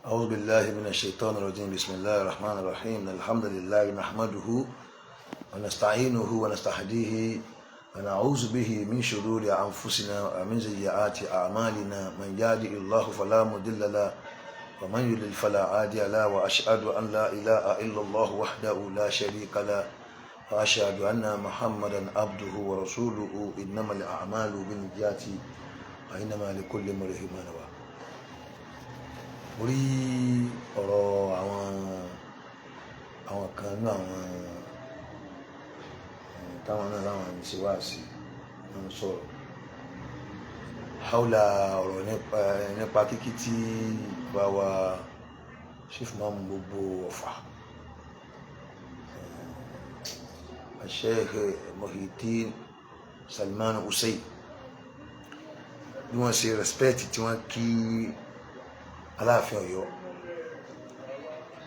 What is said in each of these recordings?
أعوذ بالله من الشيطان الرجيم. بسم الله الرحمن الرحيم. الحمد لله نحمده ونستعينه ونستهديه ونعوذ به من شرور أنفسنا ومن سيئات أعمالنا. من يهده الله فلا مضل له ومن يضلل فلا هادي له، وأشهد أن لا إله إلا الله وحده لا شريك له، وأشهد أن محمدا عبده ورسوله. إنما الأعمال بالنيات وإنما لكل امرئ ما نوى. Mo rí ọ̀rọ̀ àwọn kan ní àwọn táwọn náà láwọn ń ṣe wáàsí, wọ́n ń sọ̀rọ̀ haúlà ọ̀rọ̀ nípa kíkí tí bá wa Chief Imam gbogbo Ọ̀fà, Sheikh Muhyiddin Salman Hussein, bí wọ́n ṣe respect tí wọ́n kí Aláàfin Ọ̀yọ́,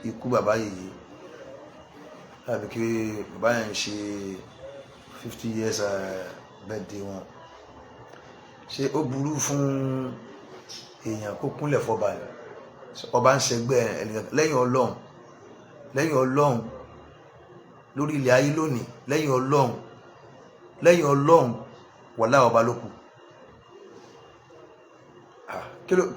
ikú bàbá yìí, láàbí kí bàbá yẹn ń ṣe 50 years birthday wọn. Ṣé ó burú fún èèyàn kó kúnlẹ̀ fọba? Ọba ń ṣẹgbẹ́ lẹ́yìn Ọlọ́run, lẹ́yìn Ọlọ́run lórí ilẹ̀ ayé lónìí, lẹ́yìn Ọlọ́run, lẹ́yìn Ọlọ́run, wàlá ọba ló kù.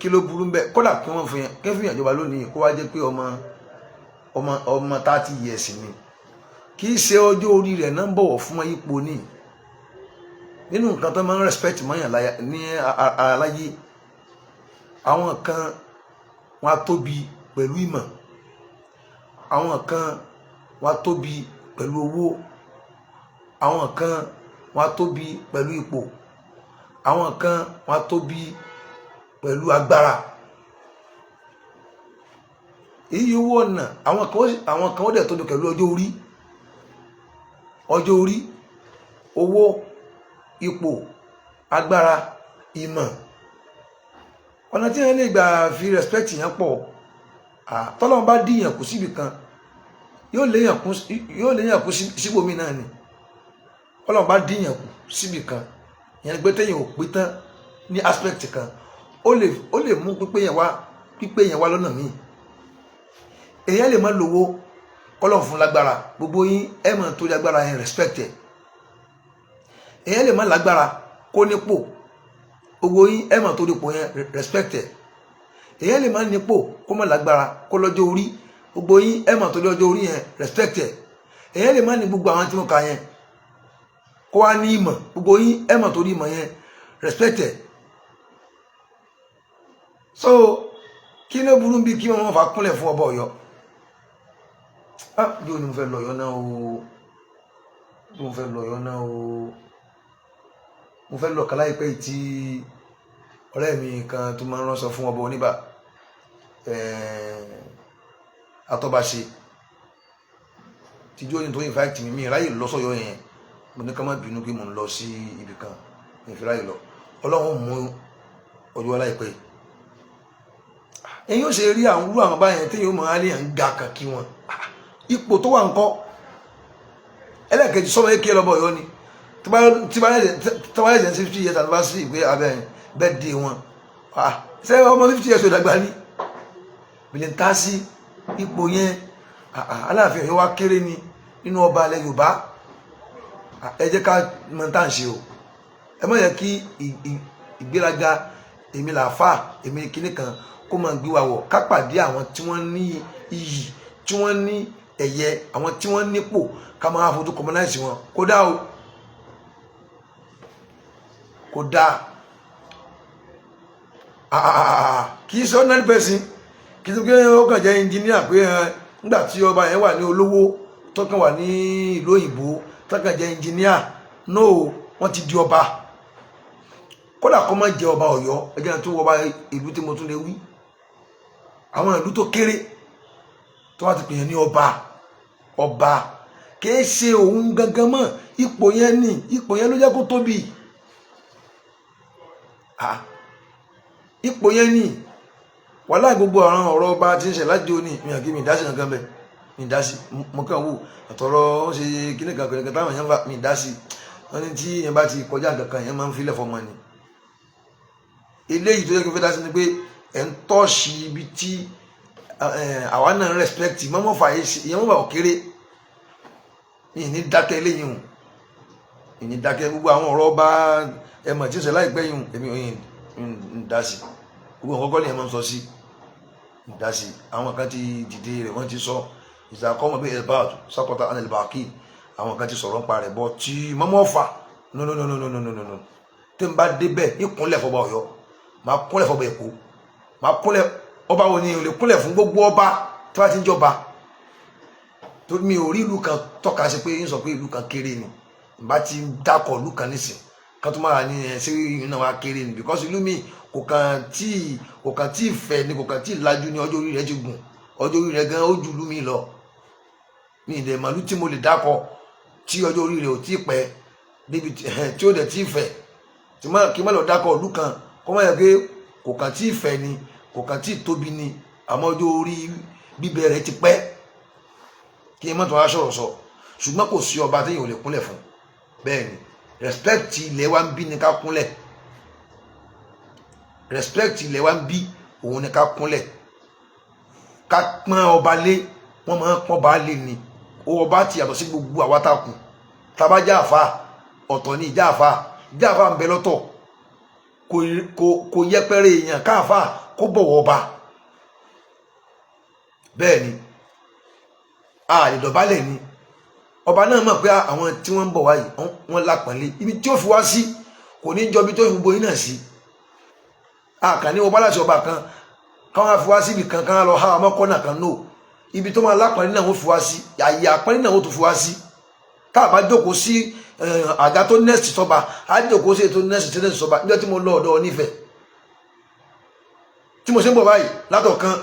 Kí ló burú bẹ́ẹ̀? Kódà kí wọ́n fi kí wọ́n fi ìjọba lónìí, kó wá jẹ́ pé ọmọ 30 years ni, kì í ṣe ọjọ́ orí rẹ̀ náà ń bọ̀wọ̀ fún ipò ní. Nínú nǹkan tó máa ń respect mọ́yàn ní ara láyé, àwọn kan wọ́n á tóbi pẹ̀lú ìmọ̀, àwọn kan wọ́n á tóbi pẹ̀lú owó, àwọn kan wọ́n á tóbi pẹ̀lú ipò, àwọn kan wọ́n á tóbi pẹ̀lú agbára. Èyí owó ọ̀nà, àwọn kan ó dẹ̀ tóbi pẹ̀lú ọjọ́ orí. Ọjọ́ orí, owó, ipò, agbára, ìmọ̀, ọ̀nà tí wọ́n lè gbà fi respect yẹn pọ̀. Tọ́lọ́run bá díyàn kù síbi kan, yóò léyàn kú síbòmí náà ni. Tọ́lọ́run bá díyàn kù síbi kan, ìyẹn ni pé téèyàn ò pé tán ní aspect kan, ó lè mú pípé yẹn wá lọ́nà míì. Èèyàn lè má lówó, kọ́lọ́n fún lágbára, gbogbo yín ẹ máa torí agbára yẹn respect ẹ̀. Èèyàn lè má lágbára, kó nípò, gbogbo yín ẹ máa torí ipò yẹn respect ẹ̀. Èèyàn lè má nípò, kó má lágbára, kó lọ́jọ́ orí, gbogbo yín ẹ máa torí ọjọ́ orí yẹn respect ẹ̀. Èèyàn lè má ní gbogbo àwọn tí mo kà yẹn, kó wá ní ìmọ̀, gbogbo yín ẹ máa torí ìmọ̀ yẹn respect ẹ̀. So kí ló burú bí kí wọ́n fà kúnlẹ̀ fún ọba Ọ̀yọ́? Ah, bí o ní mo fẹ́ lọ Ọ̀yọ́ náà o, bí mo fẹ́ lọ Ọ̀yọ́ náà o, mo fẹ́ lọ kálá ìpẹ́ tí ọ̀rẹ́ mi kan tó máa ń ránṣọ fún ọba oníbà atọ́baṣe tíjú òyìn tó invite mi, mi ráyè lọ sọ́yọ́ yẹn. Mo ní ká má bínú pé mo ń lọ sí ibì kan, mi fi ráyè lọ. Ọlọ́run mú ọjọ́ aláìpẹ́ èyí ó ṣe rí àwọn irú àwọn báyẹn tí yóò máa lè ń ga kan kí wọn ipò tó wà ńkọ́. Ẹlẹ́ẹ̀kejì, sọmọ eke lọ́bọ̀ Ọ̀yọ́ ni tí bá yẹ 50 years anniversary pé abẹ́ birthday wọn, ṣé ọmọ 50 years ò dàgbà ní bìlẹ̀ntàsí ipò yẹn? Aláàfin Ọ̀yọ́ wa kéré ni nínú ọba alẹ́ Yorùbá. Ẹ jẹ́ ká mọ tá à ń ṣe o. Ẹ má yẹ kí ìgbéraga, èmi làáfà, èmi kinní kan, kó máa gbé wa wọ̀. Ká pàdé àwọn tí wọ́n ní iyì, tí wọ́n ní ẹ̀yẹ, àwọn tí wọ́n nípò, ká máa fojú commonize wọn. Kódà o, kò dáa. Kì í ṣe ordinary person, kì í ṣe pé ó kàn jẹ́ engineer, pé nígbà tí ọba yẹn wà ní olówó tó kàn wà ní ìlú òyìnbó, tó kàn jẹ́ engineer. No, wọ́n ti di ọba. Kódà kó má jẹ ọba Ọ̀yọ́, ẹjẹ tó wọ ọba ìlú tí mo tún lè wí, àwọn ìlú tó kéré tó wá ti pè yẹn ní ọba, ọba kìí ṣe òun gangan mọ́, ipò yẹn ní, ipò yẹn ló jẹ́ kó tóbi. Ah, ipò yẹn ní wàhálà. Gbogbo àwọn ọ̀rọ̀ ọba tí ń ṣe láti òní mi àkí mi ìdásí kankan bẹ́ẹ̀, mi ìdásí. Mo kàn wò àtọ̀rọ̀ ó ṣe kíní kan kìnìkan táwọn èèyàn bá mi ìdásí. Wọ́n ní tí yẹn bá ti kọjá kankan, yẹn máa ń filẹ̀ fọmọ ni. Eléyìí tó yẹ kí n fẹ́ dá sí ni pé ẹ̀ ń tọ́ọ̀ṣì ibi tí Àwa náà respect Ìmáàmù Ọ̀fà yìí. Ìyẹn wọ́n bá òkèrè ní dákẹ́ eléyìí hùn, ìní dákẹ́. Gbogbo àwọn ọ̀rọ̀ ọba ẹ̀mọ̀ tí ń sọ láìpẹ́ yìí, èmi ò ń dá sí. Gbogbo nǹkan kọ́ ni ẹ̀ máa ń sọ sí, ń dá sí. Àwọn kan ti dìde rẹ̀, wọ́n ti sọ ìsàkọ́mọ̀ bí elbert sakota anelbaki. Àwọn kan ti sọ̀rọ̀ nípa rẹ̀ bọ́ tí Ìmáàmù Ọ̀fà. No, no, no, no, no, no, no, no. Tí n bá débẹ̀, ìkúnlẹ̀ fọba Ọ̀yọ́, máa kúnlẹ̀ fọba Èkó, máa kúnlẹ̀. Ọba wo ni ò lè kúnlẹ̀ fún? Gbogbo ọba tí wọ́n ti ń jọba torí mi ò rí ìlú kan tọ́ka sí pé ń sọ pé ìlú kan kéré ni. Bá ti dákọ̀ ìlú kan nísìn ká tó máa ní ẹ ṣé ìlú náà wá kéré ni, because ìlú mi kò kàn tí fẹ̀ ni, kò kàn tí lajú ni. Ọjọ́ orí rẹ̀ ti gùn, ọjọ́ orí rẹ̀ gan ó ju ìlú mi lọ. Mi ì dẹ̀ màlúù tí mo lè dákọ̀ tí ọjọ́ orí rẹ̀ ò tí pẹ́ débi tí ó dẹ̀ tí fẹ̀ kí má lọ dákọ̀ ìlú kan, kó má yẹ pé kò kàn tí fẹ̀ ni, kò kàn tí tóbi ni, àmọ́ ọjọ́ orí bíbẹ̀ rẹ̀ ti pẹ́, kí n má tó wá sọ̀rọ̀ sọ. Ṣùgbọ́n kò sí ọba téèyàn ò lè kúnlẹ̀ fún. Bẹ́ẹ̀ ni, respect ilẹ̀ wa ń bí ni ká kúnlẹ̀. Respect ilẹ̀ wa ń bí òun ni ká kúnlẹ̀, ká pọ́n ọba lé. Wọ́n máa ń pọ́n ọba lé ni. Ọba ti yàtọ̀ sí gbogbo àwa tá a kù. Tá bá já àfa, ọ̀tọ̀ ni ìjà àfa. Ìjà àfa ń bẹ lọ́tọ̀. Kò yẹpẹrẹ èèyàn káàfà kó bọ̀wọ̀ ọba. Bẹ́ẹ̀ ni, a lè dọ̀bálẹ̀ ni. Ọba náà mọ̀ pé àwọn tí wọ́n ń bọ̀ wáyìí, wọ́n lápọ̀nlé. Ibi tí ó fi wá sí kò ní jọ ibi tó fi gbogbo yín náà sí. Àkànní ọba láti ọba kan káwọn fi wá síbi kan, káwọn lọ há ọmọ kọ́nà kan. No, ibi tó máa lápọ̀nlé náà wọ́n fi wá sí, àyè àpọ́nlé náà wọ́n tún fi wá sí. Tá a bá jókòó sí àga tó next sọba, á jókòó sí ètò next tó next sọba. Níjọ́ tí mo lọ ọ̀dọ̀ onífẹ̀, tí mo ṣe ń bọ̀ báyìí látọ̀kan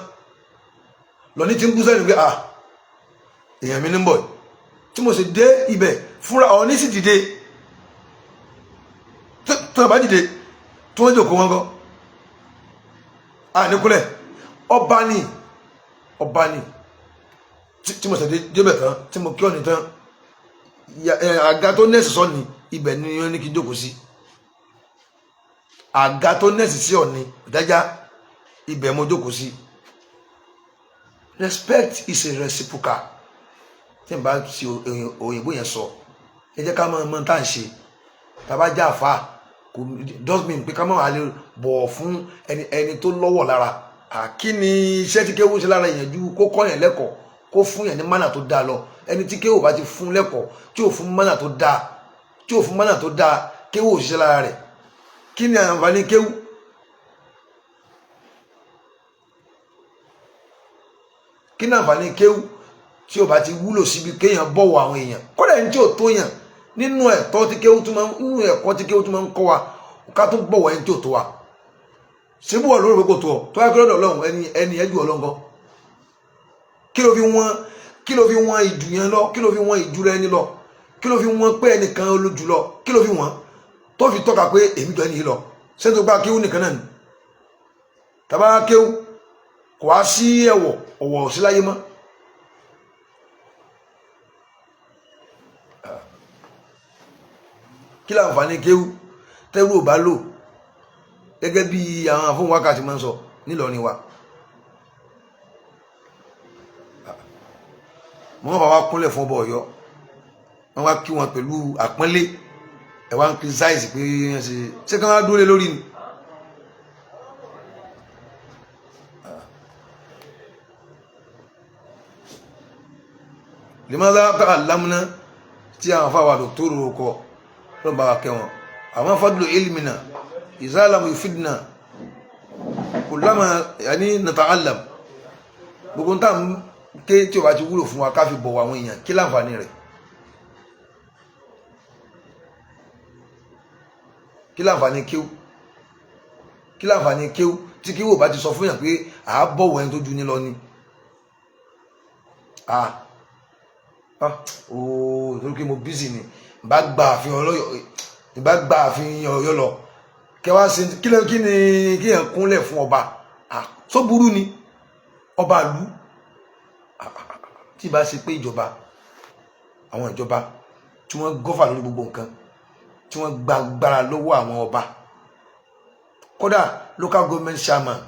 lọ ní tí ń bú sẹ́nu pé, "Ah, èèyàn mi ní ń bọ̀." Tí mo sì dé ibẹ̀ fúnra Ọ̀ọ́ni sì dìde. Tó bá dìde tí wọ́n jókòó, wọn kọ́ à níkúlẹ̀. Ọba ni, ọba ni. Tí mo sì débẹ̀ tán, tí mo kí ọ̀nì tán, àga tó next sọ́ni, ibẹ̀ ni wọ́n ní kí n jókòó sí. Àga tó next sí Ọ̀ni ìdájá, ibẹ̀ mo jókòó sí. Respect is a reciprocal. Tí n bá ṣe òyìnbó yẹn sọ, ẹ jẹ́ ká mọ̀ mọ̀ tá à ń ṣe. Tàbá já àfa, kò does mean pé ká má wà lè bọ̀wọ̀ fún ẹni tó lọ́wọ́ lára. Kí ni iṣẹ́ tí kéwú ṣe lára èèyàn ju kó kọ́ yẹn lẹ́kọ̀ọ́, kó fún yẹn ní mánà tó dáa lọ? Ẹni tí kéwú bá ti fún lẹ́kọ̀ọ́, tí ò fún mánà tó dáa, tí ò fún mánà tó dáa, kéwú ò ṣiṣẹ́ lára rẹ̀. Kí ni àǹfààní kéwú? Kí ni àǹfààní kéwú tí ò bá ti wúlò síbi kéèyàn bọ̀wọ̀ àwọn èèyàn, kódà ẹni tí ò tó yàn? Nínú ẹ̀tọ́ tí kéwú tún máa ń, nínú ẹ̀kọ́ tí kéwú tún máa ń kọ́ wa, ká tún bọ̀wọ̀ ẹni tí ò tó wa. Síbú wọ̀ lórí pé kò tó ọ tó wáyé kí lọ́dọ̀ Ọlọ́run ẹni ẹjú Ọlọ́run kan. Kí ló fi wọ́n ìjù yẹn lọ? Kí ló fi wọ́n ìjù rẹ ní lọ? Kí ló fi wọ́n pé ẹnìkan olójú lọ? Kí ló fi wọ́n tó fi tọ́ka pé èmi jọ ẹni yìí lọ? Ṣé tó gba kéwú nìkan náà ni? Tàbá kéwú, kò wá sí ẹ̀wọ̀ ọ̀wọ̀ sí láyé mọ́. Kí láǹfààní kéwú tẹ́rù ò bá lò? Gẹ́gẹ́ bí àwọn àfóhùn wákàtí máa ń sọ nílọrin wa, wọ́n bá wá kúnlẹ̀ fún ọba Ọ̀yọ́, wọ́n wá kí wọn pẹ̀lú àpọ́nlé. Ẹ̀ wá ń criticize pé wọ́n ṣe ṣé kí wọ́n á dúró lé lórí ni. Limaza ta'allamna tí àwọn afáwà dòktóró kọ ló bá wa kẹwọn. Àwọn fadlu ilmina ìzálàmù yufidna kullama yani nata'allam. Gbogbo ń tà ń ké tí o bá ti wúlò fún wa ká fi bọ̀wọ̀ àwọn èèyàn, kí láǹfààní rẹ̀? Kí láǹfààní kéwú? Kí láǹfààní kéwú tí kéwú ò bá ti sọ fún yàn pé à á bọ̀wọ̀ ẹni tó ju ní lọ ni? Ah ah, ooo, torí pé mo busy ni bá gba àfihàn ọlọ́yọ̀, ìbá gba àfihàn Ọ̀yọ́ lọ kẹwàá sí. Kí ló, kí ni kí yẹn kúnlẹ̀ fún ọba? Ah, tó burú ni ọba ìlú. Tí ìbá ṣe pé ìjọba, àwọn ìjọba tí wọ́n gọ́fà lórí gbogbo nǹkan, tí wọ́n gba agbára lọ́wọ́ àwọn ọba, kódà local government chairman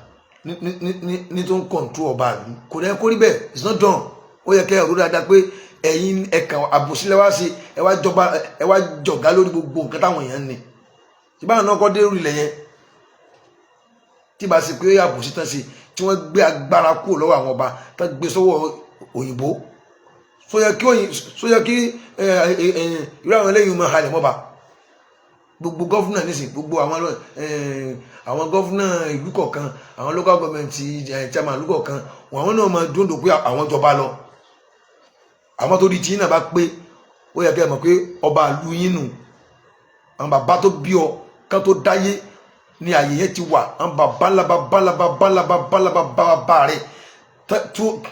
ní tó ń control ọba àlú. Kò dẹ́ kó rí bẹ́ẹ̀. It's not done. Ó yẹ kẹ́ ẹ̀rú dáadáa pé ẹ̀yin ẹ̀kan àbòsílẹ̀ wá sí, ẹ wá jọba, ẹ wá jọ̀gá lórí gbogbo nǹkan táwọn èèyàn ní. Tí báwọn náà kọ́ dé orí ilẹ̀ yẹn, tí bá ṣe pé àbòsí tán sí, tí wọ́n gbé agbára kúrò lọ́wọ́ àwọn ọba, tán gbé sọ́wọ́ òyìnbó, sóyẹ kí irú àwọn eléyìí máa halẹ̀ mọ́ba. Gbogbo governor nísìn, gbogbo àwọn governor ìlú kọ̀ọ̀kan, àwọn local government chairman ìlú kọ̀ọ̀kan, àwọn náà máa dúndò pé àwọn jọba lọ. Àwọn tó di tí náà bá pé, ó yẹ kí ẹ mọ̀ pé ọba ìlú yín nù. Àwọn bàbá tó bí ọ kán tó dáyé ní àyè yẹn ti wà. Àwọn bàbá ńlá, bàbá ńlá, bàbá ńlá, bàbá ńlá, bàbá bàbá rẹ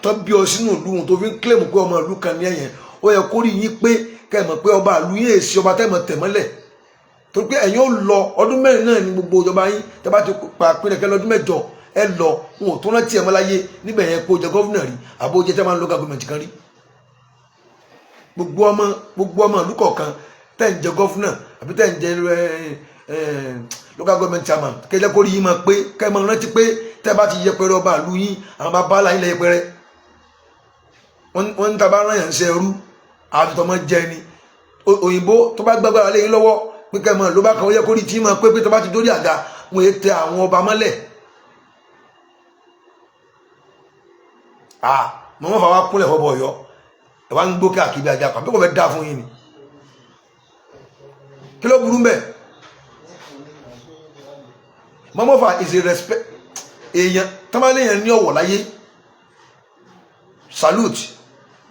tó bí ọ sínú ìlú wọn tó fi ń kílèmù pé ọmọ ìlú kan ní ẹ̀yẹn, ó yẹ kó rí yín pé kẹ́ ẹ mọ̀ pé ọba ìlú yín èsì ọba tẹ́ mọ̀ tẹ̀ mọ́lẹ̀, torí pé ẹ̀yin ó lọ ọdún 4 náà ní gbogbo ìjọba yín. Tẹ́ bá ti pa pínlẹ̀ lọ́dún 8, ẹ lọ, wọn ò tó rántí ẹ̀ mọ́ láyé níbẹ̀ yẹn kó jẹ governor rí àbó jẹ chairman local government kan rí. Gbogbo ọmọ ìlú kọ̀ọ̀kan tẹ́ ń jẹ governor àbí tẹ́ ń jẹ local government chairman, kẹjẹ kó rí yín máa pé, kẹ́ ẹ máa rántí pé tẹ́ bá ti yẹpẹrẹ ọba ìlú yín, àwọn bàbá láyé lẹ yẹpẹrẹ. Wọ́n ń taba rán yàn ń ṣe ẹrú àtúntò jẹ ni. Òyìnbó tó bá gbàgbára lé yín lọ́wọ́ pé kẹ́ ẹ máa ló bá kan, ó yẹ kó rí tí máa pé tó bá ti dórí àga, wọn yé tẹ àwọn ọba mọ́lẹ̀. Ah, mọ̀mọ́ fà wá kúnlẹ̀ fọ́bọ̀ ọ̀yọ́, ẹ wá ń gbó káàkiri ajá kan bí kò fẹ́ dá fún yín ni. Kí ló burú mbẹ́? Mọ̀mọ́ fà is a respect èèyàn tọ́mọ́lé yẹn ní ọ̀wọ̀ láyé. Salute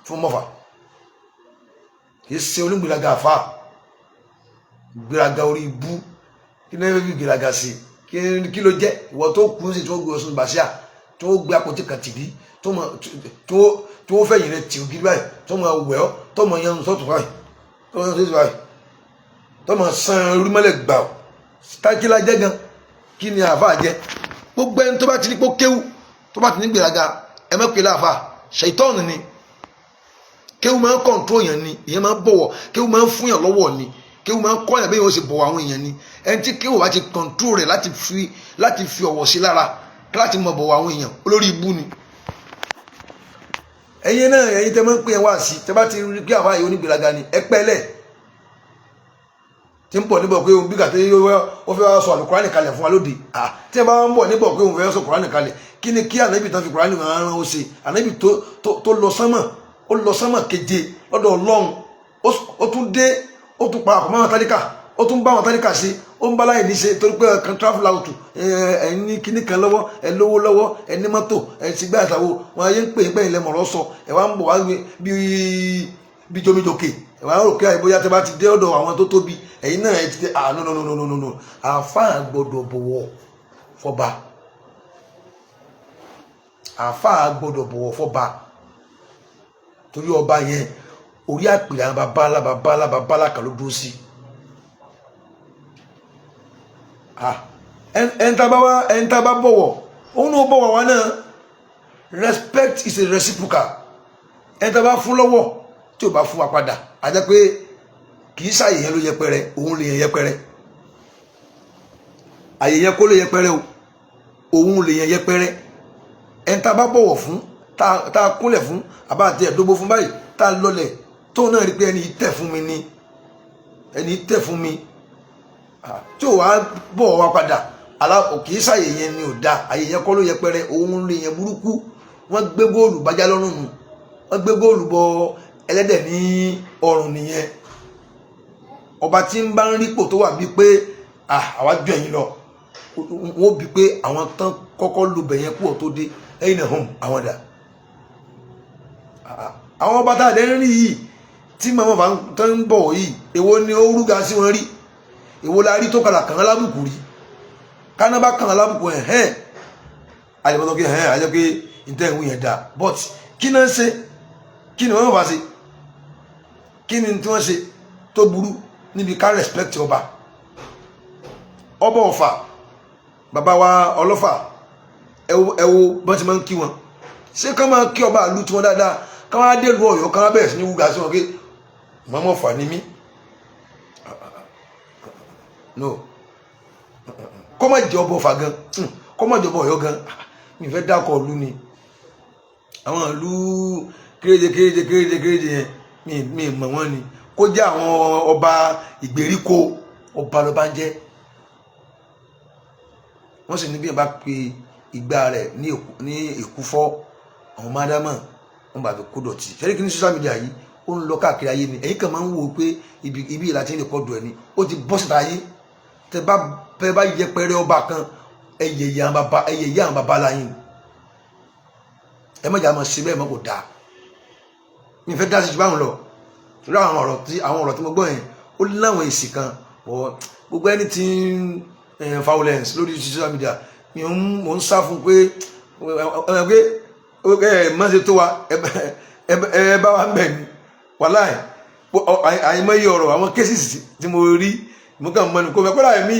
fún mọ́fà. Kì í ṣe onígbèraga àfà, gbéraga orí ibú. Kí ní fi gbéraga sí? Kí ló jẹ́ ìwọ tó kú sí, tó gbé ọsùn bàṣíà, tó gbé àpótí kan tìbí, tó fẹ̀yìn rẹ̀ tì ó gidi báyìí, tó mọ̀ wẹ̀ ọ́, tó mọ̀ yan sọ́tún báyìí, tó mọ̀ sọ́tún báyìí, tó mọ̀ san orí mọ́lẹ̀ gbà ọ́ tákìlá jẹ́ gan? Kí ni àáfà jẹ́? Gbogbo ẹni tó bá ti ní pé kéwù, tó bá ti ní gbéraga, ẹ má pè láàfà, ṣèitọ́ọ̀nù ni. Kéwù máa ń control yẹn ni, ìyẹn máa ń bọ̀wọ̀. Kéwù máa ń fún yàn lọ́wọ́ ni. Kéwù máa ń kọ́ yàn bí yóò ṣe bọ̀wọ̀ àwọn èèyàn ni. Ẹni tí kéwù bá ti control rẹ̀ láti fi ọ̀wọ̀ sí lára, láti mọ bọ̀wọ̀ àwọn èèyàn, olórí ibú ni. Ẹ̀yin náà, ẹ̀yin tẹ́ máa ń pè yẹn wá sí, tẹ́ bá ti rí pé àwa yìí onígbéraga ni, ẹ pẹ́lẹ̀ tí ń bọ̀ níbọ̀ pé òun bí gàtẹ́ ó fẹ́ wá sọ àlùkùránì kalẹ̀ fún wa lóde. Tí ẹ bá ń bọ̀ níbọ̀ pé òun fẹ́ sọ kùránì kalẹ̀, kí ni kí ànábì tán fi kùránì rán ó ṣe? Ànábì tó lọ sánmà, ó lọ sánmà keje lọ́dọ̀ Ọlọ́run, ó tún dé, ó tún parapọ̀ mọ́ àwọn tálíkà, ó tún bá àwọn tálíkà ṣe, ó ń bá láì ní ṣe, torí pé kan travel out, ẹ ní kíní kan lọ́wọ́, ẹ lówó lọ́wọ́, ẹ ní mọ́tò, ẹ ti gbé àtàwọ̀ wọn ayé ń pè é pé ilẹ̀ mọ̀rọ̀ sọ. Ẹ wá ń bọ̀ wá bí jomijoke, ẹ wá ń rò pé àìbóyá tẹ bá ti dé ọ̀dọ̀ àwọn tó tóbi, ẹ̀yin náà ẹ ti dé. Ah, no, no, no, no, no, no. Àáfàá gbọ́dọ̀ bọ̀wọ̀ fọba. Àáfàá gbọ́dọ̀ bọ̀wọ̀ fọba, torí ọba yẹn, orí àpèrè àwọn baba ńlá, baba ńlá, baba ńlá kan ló dúró sí. Ẹni tá a bá bọ̀wọ̀, òun náà bọ̀wọ̀ wa náà. Respect is a reciprocal. Ẹni tá a bá fún lọ́wọ́, tí ò bá fún wa padà, a jẹ́ pé kì í ṣàyè yẹn ló yẹpẹrẹ, òun lè yẹn yẹpẹrẹ. Àyè yẹn kó ló yẹpẹrẹ o, òun lè yẹn yẹpẹrẹ. Ẹni tá a bá bọ̀wọ̀ fún, tá a kúnlẹ̀ fún, àbá àti ẹ̀dógbó fún báyìí, tá a lọlẹ̀, tóun náà rí pé ẹni tẹ̀ fún mi ni, ẹni tẹ̀ fún mi, tí ò wá bọ̀ wá padà, kì í ṣàyè yẹn ni ò da. Àyè yẹn kọ́ ló yẹpẹrẹ, òun lè yẹn burúkú. Wọ́n gbé góòlù bájá lọ́rùn nù, wọ́n gbé góòlù bọ ẹlẹ́dẹ̀ ní ọrùn nìyẹn. Ọba tí ń bá ń rípò tó wà bíi pé àwa ju ẹ̀yin lọ, wọ́n bí pé àwọn tán kọ́kọ́ lu bẹ̀yẹn kú ọ̀ tó dé, ẹ̀yin náà hàn àwọn dà. Àwọn ọba tá a dẹ́ ń rí yìí tí màmá bá tán ń bọ̀ yìí, èwo ni ó rúga sí wọn rí? Èwo la rí tó padà kàn án lábùkù rí? Káná bá kàn án lábùkù, ẹ̀ hẹ́n àyẹ̀mọ́tò kí ẹ̀hẹ́n àyẹ̀ pé ntẹ́ ìwé yẹn dáa. But kí náà ń ṣe? Kí ni wọ́n bá ṣe? Kí ni tí wọ́n ṣe tó burú níbi ká respect ọba? Ọba Ọ̀fà, bàbá wa ọlọ́fà, ẹ wo bọ́n ti máa ń kí wọn. Ṣé ká máa kí ọba àlù tiwọn dáadáa, ká máa dé lu Ọ̀yọ́, ká máa bẹ̀rẹ̀ sí ní wúga sí wọn pé mọ́mọ́ Ọ̀fà ni mí? No, kọ́ má jẹ́ ọba Ọ̀fà gan, kọ́ má jẹ́ ọba Ọ̀yọ́ gan. Mi fẹ́ dákọ̀ ìlú ni, àwọn ìlú kéréje kéréje kéréje kéréje yẹn, mi mọ̀ wọ́n ni. Kó jẹ́ àwọn ọba ìgbèríko, ọba lọ́ba ń jẹ́. Wọ́n sì ní bí wọ́n bá pe ìgbà rẹ̀ ní èkúfọ́, àwọn mádámà wọ́n bá fi kó dọ̀tí. Ṣẹ́rí kí ní social media yìí, ó ń lọ káàkiri ayé ni. Ẹ̀yin kan máa ń wò ó pé ibi ìlà tí ń record ẹ̀ ni, ó ti bọ́ síta ayé. Tẹ bá yẹpẹrẹ ọba kan, ẹ yẹ̀yẹ́ àwọn baba, ẹ yẹ̀yẹ́ àwọn baba láyìn. Ẹ má jà máa ṣe bẹ́ẹ̀ mọ́, kò dáa. Mi fẹ́ dá sí ju báwọn lọ, torí àwọn ọ̀rọ̀ tí mo gbọ́ yẹn, ó láwọn èsì kan. Wọ gbogbo ẹni tí ń violence lórí social media, mi ò ń mò ń sá fún pé ẹ pé ẹ má ṣe tó wa. Ẹ bá wa ń bẹ̀ ni. Wàláì, àìmọye ọ̀rọ̀, àwọn cases tí mo rí, mo kàn mọ́ ni kó mẹ́ kó láì mí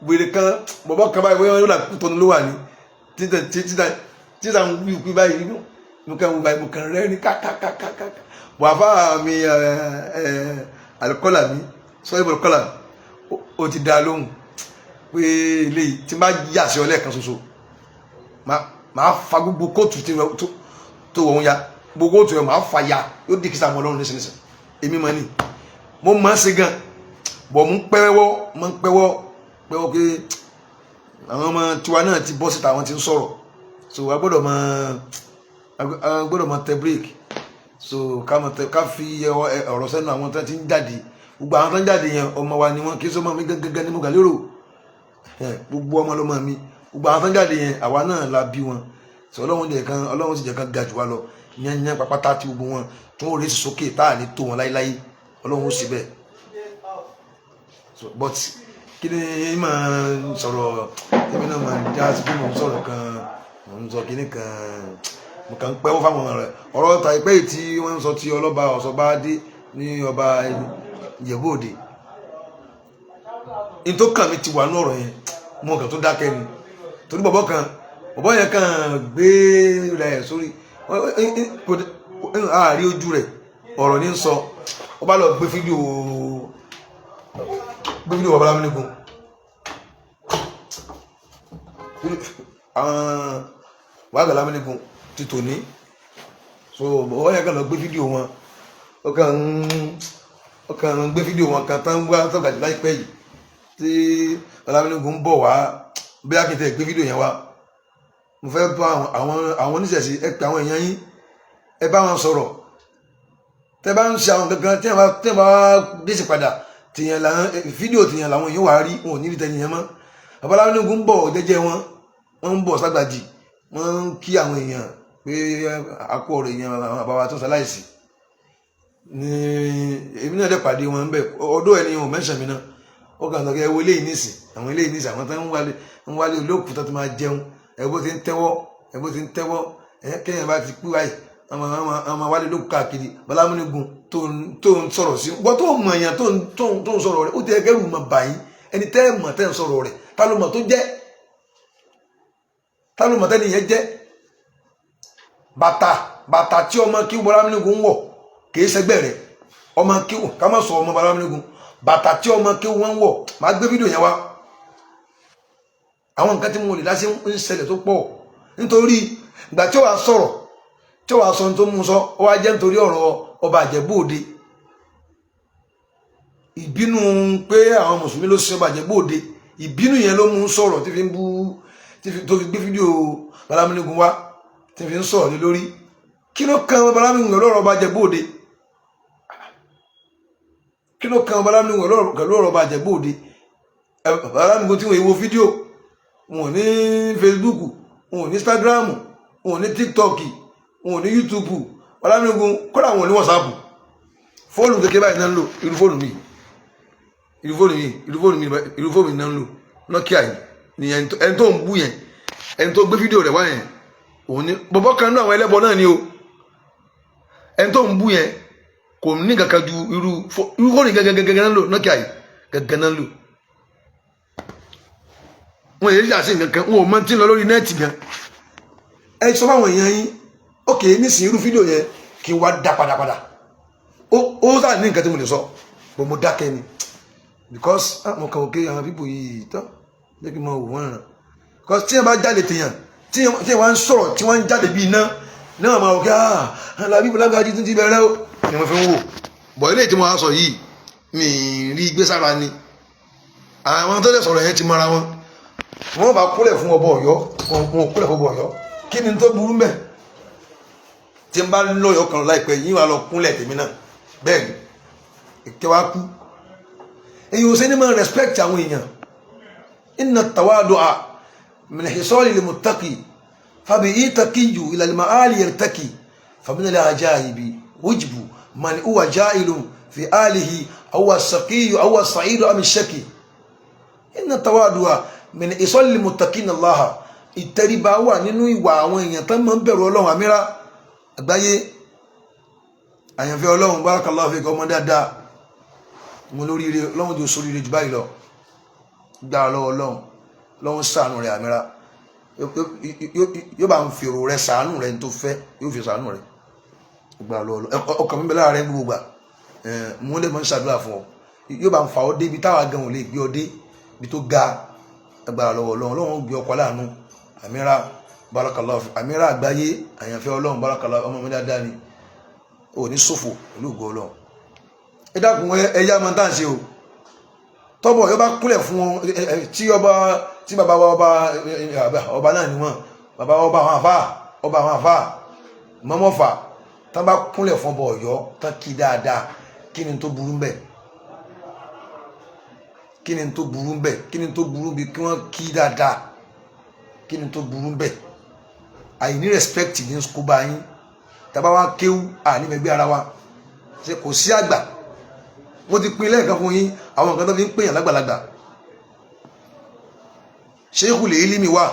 wèrè kan, bọ̀bọ̀ kan báyìí, wọ́n yóò là kú tọ́nu ló wà ní títà títà títà ń wí kú báyìí. Mo kàn wí báyìí, mo kàn rẹ́rìn kákákákáká. Bọ̀ àfa mi ẹ ẹ alikọ́là mi sọ ibò kọ́là, ó ti dá lóhùn pé eléyìí tí n bá yà sí ọ lẹ́ẹ̀kan ṣoṣo, máa fa gbogbo kóòtù tó wọ̀n ya, gbogbo kóòtù yẹn máa fa ya, yóò di kìsà mọ́ ọlọ́run nísinsìnyí. Èmi mọ̀ ni mo máa ń ṣe gan bọ̀, mo ń pẹ́wọ́, mo ń pẹ́wọ́ pẹ́wọ́ pé àwọn ọmọ tiwa náà ti bọ́ síta, àwọn ti ń sọ̀rọ̀. So a gbọ́dọ̀ máa tẹ break, so ká máa tẹ, ká fi ọ̀rọ̀ sẹ́nu àwọn tó ti ń jáde. Gbogbo àwọn tó ń jáde yẹn, ọmọ wa ni wọ́n. Kì í sọ ọmọ mi gángan ni mo gà lérò. Gbogbo ọmọ lọmọ mi. Gbogbo àwọn tó ń jáde yẹn, àwa náà la bí wọn. So Ọlọ́run sì jẹ́ kan ga jù wá lọ yányán pápátá, tí gbogbo wọn tí wọ́n rèé sókè tá à ní tó wọn láéláé. Ọlọ́run ó sì bẹ́ẹ̀. So but kí ni máa sọ̀rọ̀, tẹ́mi náà máa já sí pé mò ń sọ̀rọ̀ kan, mò ń sọ kíní kan, mo kàn ń pẹ́wọ́ fáwọn ọ̀rẹ́. Ọ̀rọ̀ ta ìpẹ́ yìí tí wọ́n ń sọ ti ọlọ́ba ọ̀sọ́ba dé ní ọba Ìjẹ̀bú Òde ní tó kàn mí ti wà ní ọ̀rọ̀ yẹn, mo kàn tó dákẹ́ ni, torí bọ̀bọ̀ kan, bọ̀bọ̀ yẹn kàn gbé rẹ̀ sórí àárí ojú rẹ̀, ọ̀rọ̀ ní sọ. Ó bá lọ gbé fídíò bàbá Lámúnigun, àwọn wàhálà Lámúnigun ti tòní. So bọ̀bọ̀ yẹn kàn lọ gbé fídíò wọn, ó kàn ń gbé fídíò wọn kan tán wá tọ́gàjì láìpẹ́ yìí tí Lámúnigun ń bọ̀ wá. Bí a kì í tẹ̀ gbé fídíò yẹn wá, mo fẹ́ bá àwọn oníṣẹ̀ṣe, ẹ pè àwọn èèyàn yín, ẹ bá wọn sọ̀rọ̀. Tẹ bá ń ṣe àwọn kankan tí wọn bá dé sí padà tìyàn làwọn fídíò tìyàn làwọn èèyàn wà á rí, wọn ò ní rí tẹnìyàn mọ́. Bàbá Lámúnigun ń bọ̀ jẹ́jẹ́ wọn, wọ́n ń bọ̀ ságbàjì, wọ́n ń kí àwọn èèyàn pé àkó ọ̀rọ̀ èèyàn, àwọn àbáwá tó ṣaláìsí ní. Èmi náà dẹ̀ pàdé wọn ń bẹ̀ ọdún ẹni ò mẹ́sàn mi náà. Ó kàn sọ pé ẹ wo eléyìí nísìn, àwọn eléyìí nísìn, àwọn tó ń wálé olóòkú tó ti máa jẹun, ẹ bó ti ń tẹ́wọ́, ẹ bó ti ń tẹ́wọ́. Ẹ kẹ́yìn bá ti kú báyìí, àwọn wálé olóòkú káàkiri. Bàbá tó ń sọ̀rọ̀ sí wọ́n, tó mọ̀ èèyàn tó ń sọ̀rọ̀ rẹ̀, ó ti ẹgẹ́rù mọ̀ báyìí. Ẹni tẹ́ ẹ̀ mọ̀ tẹ́ ń sọ̀rọ̀ rẹ̀, ta ló mọ̀ tó jẹ́? Ta ló mọ̀ tẹ́ni yẹn jẹ́? Bàtà tí ọmọ kí Bọ́lá Múnigun ń wọ̀ kìí ṣẹgbẹ́ rẹ̀. Ọmọ kí, ká má sọ ọmọ Bọ́lá Múnigun, bàtà tí ọmọ kí wọ́n ń wọ̀, máa gbé fídíò yẹn wá. Àwọn nǹkan tí mo lè dá sí ń ṣẹlẹ̀ tó pọ̀, nítorí ìgbà tí ó wàá sọ̀rọ̀, tí ó wàá sọ tó mú sọ, ó wá jẹ́ nítorí ọ̀rọ̀ ọba Ìjẹ̀bú Òde, ìbínú pé àwọn mùsùlùmí ló ṣe ọba Ìjẹ̀bú Òde, ìbínú yẹn ló mú sọ̀rọ̀ tí fi ń bú, tó fi gbé fídíò Bọ́lá Múnigun wá, tí fi ń sọ̀rọ̀ lé lórí. Kí ló kan Bọ́lá Múnigun pẹ̀lú ọ̀rọ̀ ọba Ìjẹ̀bú Òde? Kí ló kan Bọ́lá Múnigun pẹ̀lú ọ̀rọ̀ ọba Ìjẹ̀bú Òde? Bọ́lá Múnigun tí wọ́n wo fídíò wọn ò ní Facebook, wọn ò ní Instagram, wọn ò ní TikTok, wọn ò ní YouTube. Bọ́lá Múnigun kódà wọn ò ní WhatsApp. Fóònù kékeré báyìí náà ń lò, irú fóònù mi, irú fóònù mi, irú fóònù mi, irú fóònù mi náà ń lò, Nokia yìí ni. Ẹni tó ń bú yẹn, ẹni tó gbé fídíò rẹ̀ wá yẹn, òun ni bọ̀bọ̀ kan náà, àwọn ẹlẹ́bọ náà ni o. Ẹni tó ń bú yẹn kò ní kankan ju irú fóònù gẹ́gẹ́gẹ́gẹ́ náà ń lò, Nokia yìí gẹ́gẹ́ náà ń lò. Wọn èyí yà sí nǹkan kan, wọn ò mọ tí ń lọ lórí net gan. Ẹ sọ fáwọn èèyàn yín. Ókè, nísìnyí irú fídíò yẹn, kí n wá dá padà padà, ó sáà ní nǹkan tí mo lè sọ bó, mo dákẹ́ ni, because mo kàn òkè àwọn people yìí tán, jẹ́ kí n máa wò wọ́n ràn, because tí yẹn bá jáde tèèyàn, tí Tí wọ́n ń sọ̀rọ̀, tí wọ́n ń jáde bí iná náà, máa wò kí Làbíbù Lágbàjì tún ti bẹ̀rẹ̀ o, ni wọ́n fi ń wò bọ̀. Ilé tí mo wá sọ yìí, mi rí gbé sára ni. Àwọn tó lè sọ̀rọ̀ yẹn ti mara wọn. Wọ́n bá kúnlẹ̀ fún ọba Ọ̀yọ́, wọn kúnlẹ̀ fún ọba Ọ̀yọ́, kí ni tó burú mbẹ̀? Tí n bá lọ́yọ̀ kan láìpẹ́ yìí, wà lọ kúnlẹ̀ tèmi náà. Bẹ́ẹ̀ ni ìkẹ́ wa kú. Èyí ò sẹ́ni máa respect àwọn èèyàn. Inna tawadu'a min hisali lil muttaqi, fabi itaqiyu ila al ma'ali yartaqi, famin al ajaibi wujbu man huwa ja'ilun fi alihi aw as-saqiyu aw as-sa'idu am ash-shaqi. Inna tawadu'a min hisali lil muttaqina Allah. Ìtẹríba wà nínú ìwà àwọn èèyàn tán máa ń bẹ̀rù Ọlọ́run. Àmírà àgbáyé, àyànfẹ́ Ọlọ́run, barakallahu fika, ọmọ dáadáa mo lóríire. Ọlọ́run jò sóríire jù báyìí lọ. Gbára lọ́wọ́ Ọlọ́run, Ọlọ́run ṣàánú rẹ̀. Àmírà yóò bá ń fèrò rẹ̀ ṣàánú rẹ̀ tó fẹ́, yóò fi ṣàánú rẹ̀. Gbára lọ́wọ́ Ọlọ́run. Ọkàn mi bẹ lára rẹ̀ gbogbo gbà. Mo lè mọ̀ ń ṣàdúrà fún ọ, yóò bá ń fà ọ́ débi táwa gan ò lè gbé ọ dé ibi tó ga. Agbára lọ́wọ́ Ọlọ́run, Ọlọ́run gbé ọkọ̀ láàánú. Àmírà, barakallahu fi. Àmírà àgbáyé, àyànfẹ́ Ọlọ́run, barakallahu, ọmọ mi dáadáa ni. Ò ní ṣòfò pẹ̀lú ògo Ọlọ́run. Ẹ dákun, ẹ yá máa tàn ṣe o. Tọ́bọ̀ yóò bá kúnlẹ̀ fún wọn, tí ọba, tí bàbá wa ọba, ọba náà ni wọn, bàbá ọba àwọn àfáà, ọba àwọn àfáà mọ́mọ́fà, tán bá kúnlẹ̀ fún ọba Ọ̀yọ́, tán kí dáadáa, kí ni tó burú mbẹ̀? Kí ni tó burú mbẹ̀? Kí ni tó burú bí kí wọ́n kí dáadáa? Kí ni tó burú mbẹ̀? Àìní respect ní kó bá yín. Tàbá wa kéwú, àní mẹgbẹ́ ara wa ṣe kò sí àgbà. Mo ti pín lẹ́ẹ̀kan fún yín àwọn nǹkan tó fi ń pèyàn lágbàlagbà. Sheikhul ilimi wà,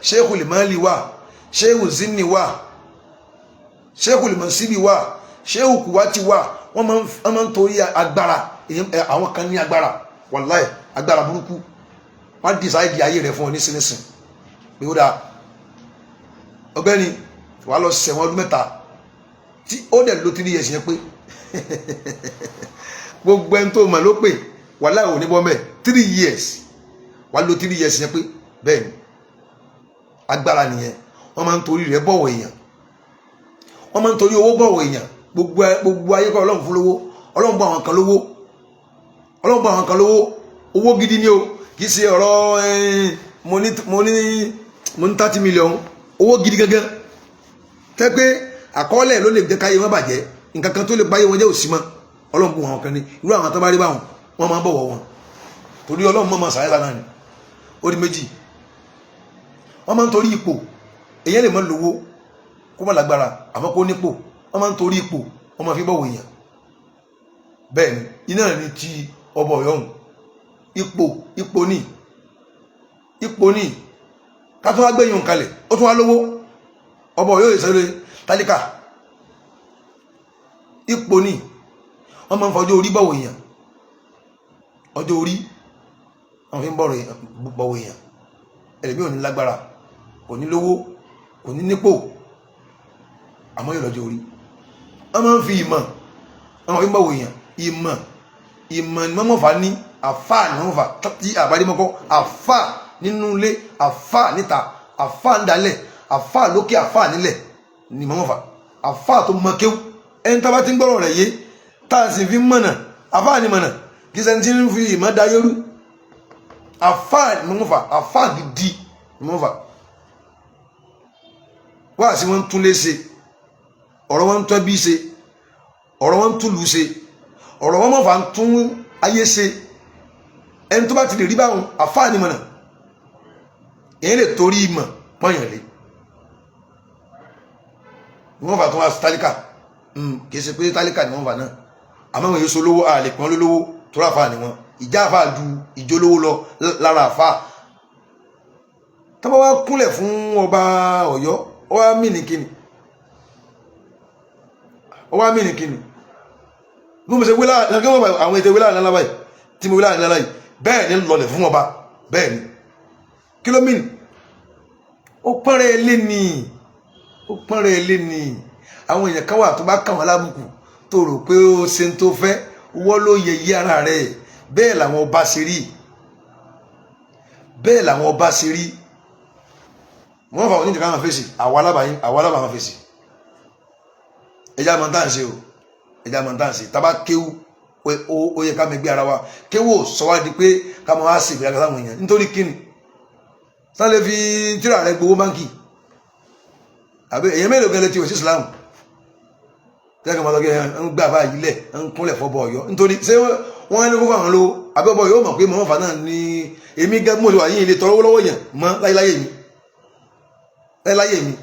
sheikhul mali wà, sheikhu zinni wà, sheikhul mansibi wà, sheikhu kuwati wà. Wọ́n máa ń torí agbára. Àwọn kan ní agbára, wàláì, agbára burúkú. Wọ́n á decide ayé rẹ̀ fún ọ nísinsìnyí pé ó dáa, ọ̀gbẹ́ni, wàá lọ ṣẹ̀wọ̀n ọdún 3, tí ó dẹ̀ ló 3 years yẹn pé gbogbo ẹni tó mọ̀ ló pè, wàláì, ò ní bọ́ mẹ́. 3 years, wàá lo 3 years yẹn pé. Bẹ́ẹ̀ ni, agbára nìyẹn. Wọ́n máa ń torí rẹ̀ bọ̀wọ̀ èèyàn, wọ́n máa ń torí owó bọ̀wọ̀ èèyàn. Gbogbo ayé kọ́ Ọlọ́run fún lówó. Ọlọ́run bọ́ àwọn kan lówó, Ọlọ́run bọ́ àwọn kan lówó. Owó gidi ni o, kì í ṣe ọ̀rọ̀ mo ní 30 million. Owó gidi gangan tẹ́ pé àkọọ́lẹ̀ ló lè jẹ́ káyé wọn bàjẹ́, nǹkan kan tó lè báyé wọn jẹ́ òsì mọ́. Ọlọ́run bù àwọn kan ní irú àwọn tó bá rí báwọn, wọ́n máa ń bọ̀wọ̀ wọn torí Ọlọ́run mọ̀ máa sàyẹ́sà náà ni. Ó di méjì. Wọ́n máa ń torí ipò. Èyàn lè má lówó, kó má lágbára, àmọ́ kó nípò. Wọ́n máa ń torí ipò, wọ́n máa fi bọ̀wọ̀ èèyàn. Bẹ́ẹ̀ ni iná ní ti ọba Ọ̀yọ́ hùn. Ipò, ipò ní, ipò ní. Ká tó wá gbẹ̀yìn kalẹ̀, ó tún wá lówó. Ọba Ọ̀yọ́ ìṣẹ́lẹ̀ tálíkà. Ipò ní. Wọ́n máa ń fọjọ́ orí bọ̀wọ̀ èèyàn. Ọjọ́ orí wọ́n fi ń bọ̀wọ̀ èèyàn. Ẹlẹ́mí ò ní lágbára, kò ní lówó, kò ní nípò, àmọ́ yóò lọ́jọ́ orí. Wọ́n máa ń fi ìmọ̀, wọ́n máa fi ń bọ̀wọ̀ èèyàn. Ìmọ̀, ìmọ̀ ni wọ́n mọ̀fà ní. Àfà ni wọ́n fà tí àbádémọ́kọ́. Àfà nínú ilé, àfà níta, àfà ń dalẹ̀, àfà lókè, àfà nílẹ̀ ni wọ́n fà. Àfà tó mọ kéwú, ẹni tá bá ti ń gbọ́rọ̀ rẹ̀ yé, tá a sì fi mọ̀nà, àfà ni mọ̀nà, kì í ṣẹni tí ń fi ìmọ̀ da yẹ́rú. Àfà ni wọ́n fà, àfà gidi ni wọ́n fà. Wá sí wọn tún lé ṣe, ọ̀rọ̀ wọn ń tún ẹbí ṣe, ọ̀rọ̀ wọn ń túlù ṣe, ọ̀rọ̀ wọn mọ̀fà ń tún ayé ṣe. Ẹni tó bá ti lè rí báwọn, àfáà ni mọ̀nà. Èyí lè torí ìmọ̀ pọ́nyàn lé. Wọ́n fà tó wá tálíkà, kì í ṣe pé tálíkà ni wọ́n fà náà, àmọ́ wọn yóò so lówó, àlè pọ́n lólówó tó rà fáà ni wọn. Ìjà àfáà ju ìjólówó lọ lára àfáà. Tọ́ba wá kúnlẹ̀ fún ọba Ọ̀yọ́, ó wá mí ní kíni? Ó wá mí ní kíni? Bí mo ṣe wí láàrin àwọn ètò ìwé láàrin lábáyìí, tí mo wí láàrin lábáyìí, bẹ́ẹ̀ ni lọlẹ̀ fún ọba. Bẹ́ẹ̀ ni, kí ló mìíràn? Ó pọ́nrẹ́ ilé ni, ó pọ́nrẹ́ ilé ni. Àwọn èèyàn kan wà tó bá kàn wọ́n lábùkù, tó rò pé ó ṣe ń tó fẹ́, wọ́n ló yẹ yí ara rẹ̀. Bẹ́ẹ̀ làwọn ọba ṣe rí, bẹ́ẹ̀ làwọn ọba ṣe rí. Wọ́n fà wọ́n ní ìdíkà máa fèsì, àwa alábàá máa fèsì. Ẹja máa ń tà ń ṣe o, ẹja máa ń tà ń ṣe. Tábà kéwú, ó yẹ ká mi gbé ara wa. Kéwú ò sọ wá di pé ká máa wá sí ìgbéraga sáwọn èèyàn. Nítorí kíni sáré fi tíra rẹ gbowó báńkì? Àbí èèyàn mélòó gan létí òsì Islam tẹ́lẹ̀ kan máa sọ pé ń gbà báyìí lẹ̀, ń kúnlẹ̀ fọ́bọ̀ Ọ̀yọ́? Nítorí ṣé wọ́n ní kó fáwọn lówó? Àbí ọbọ̀ yóò mọ̀ pé mọ̀ fà náà ní èmi gẹ́gẹ́ mo ṣe wà yín ilé tọrọ lọ́wọ́ yẹn mọ́ láyéláyé mi, láyéláyé mi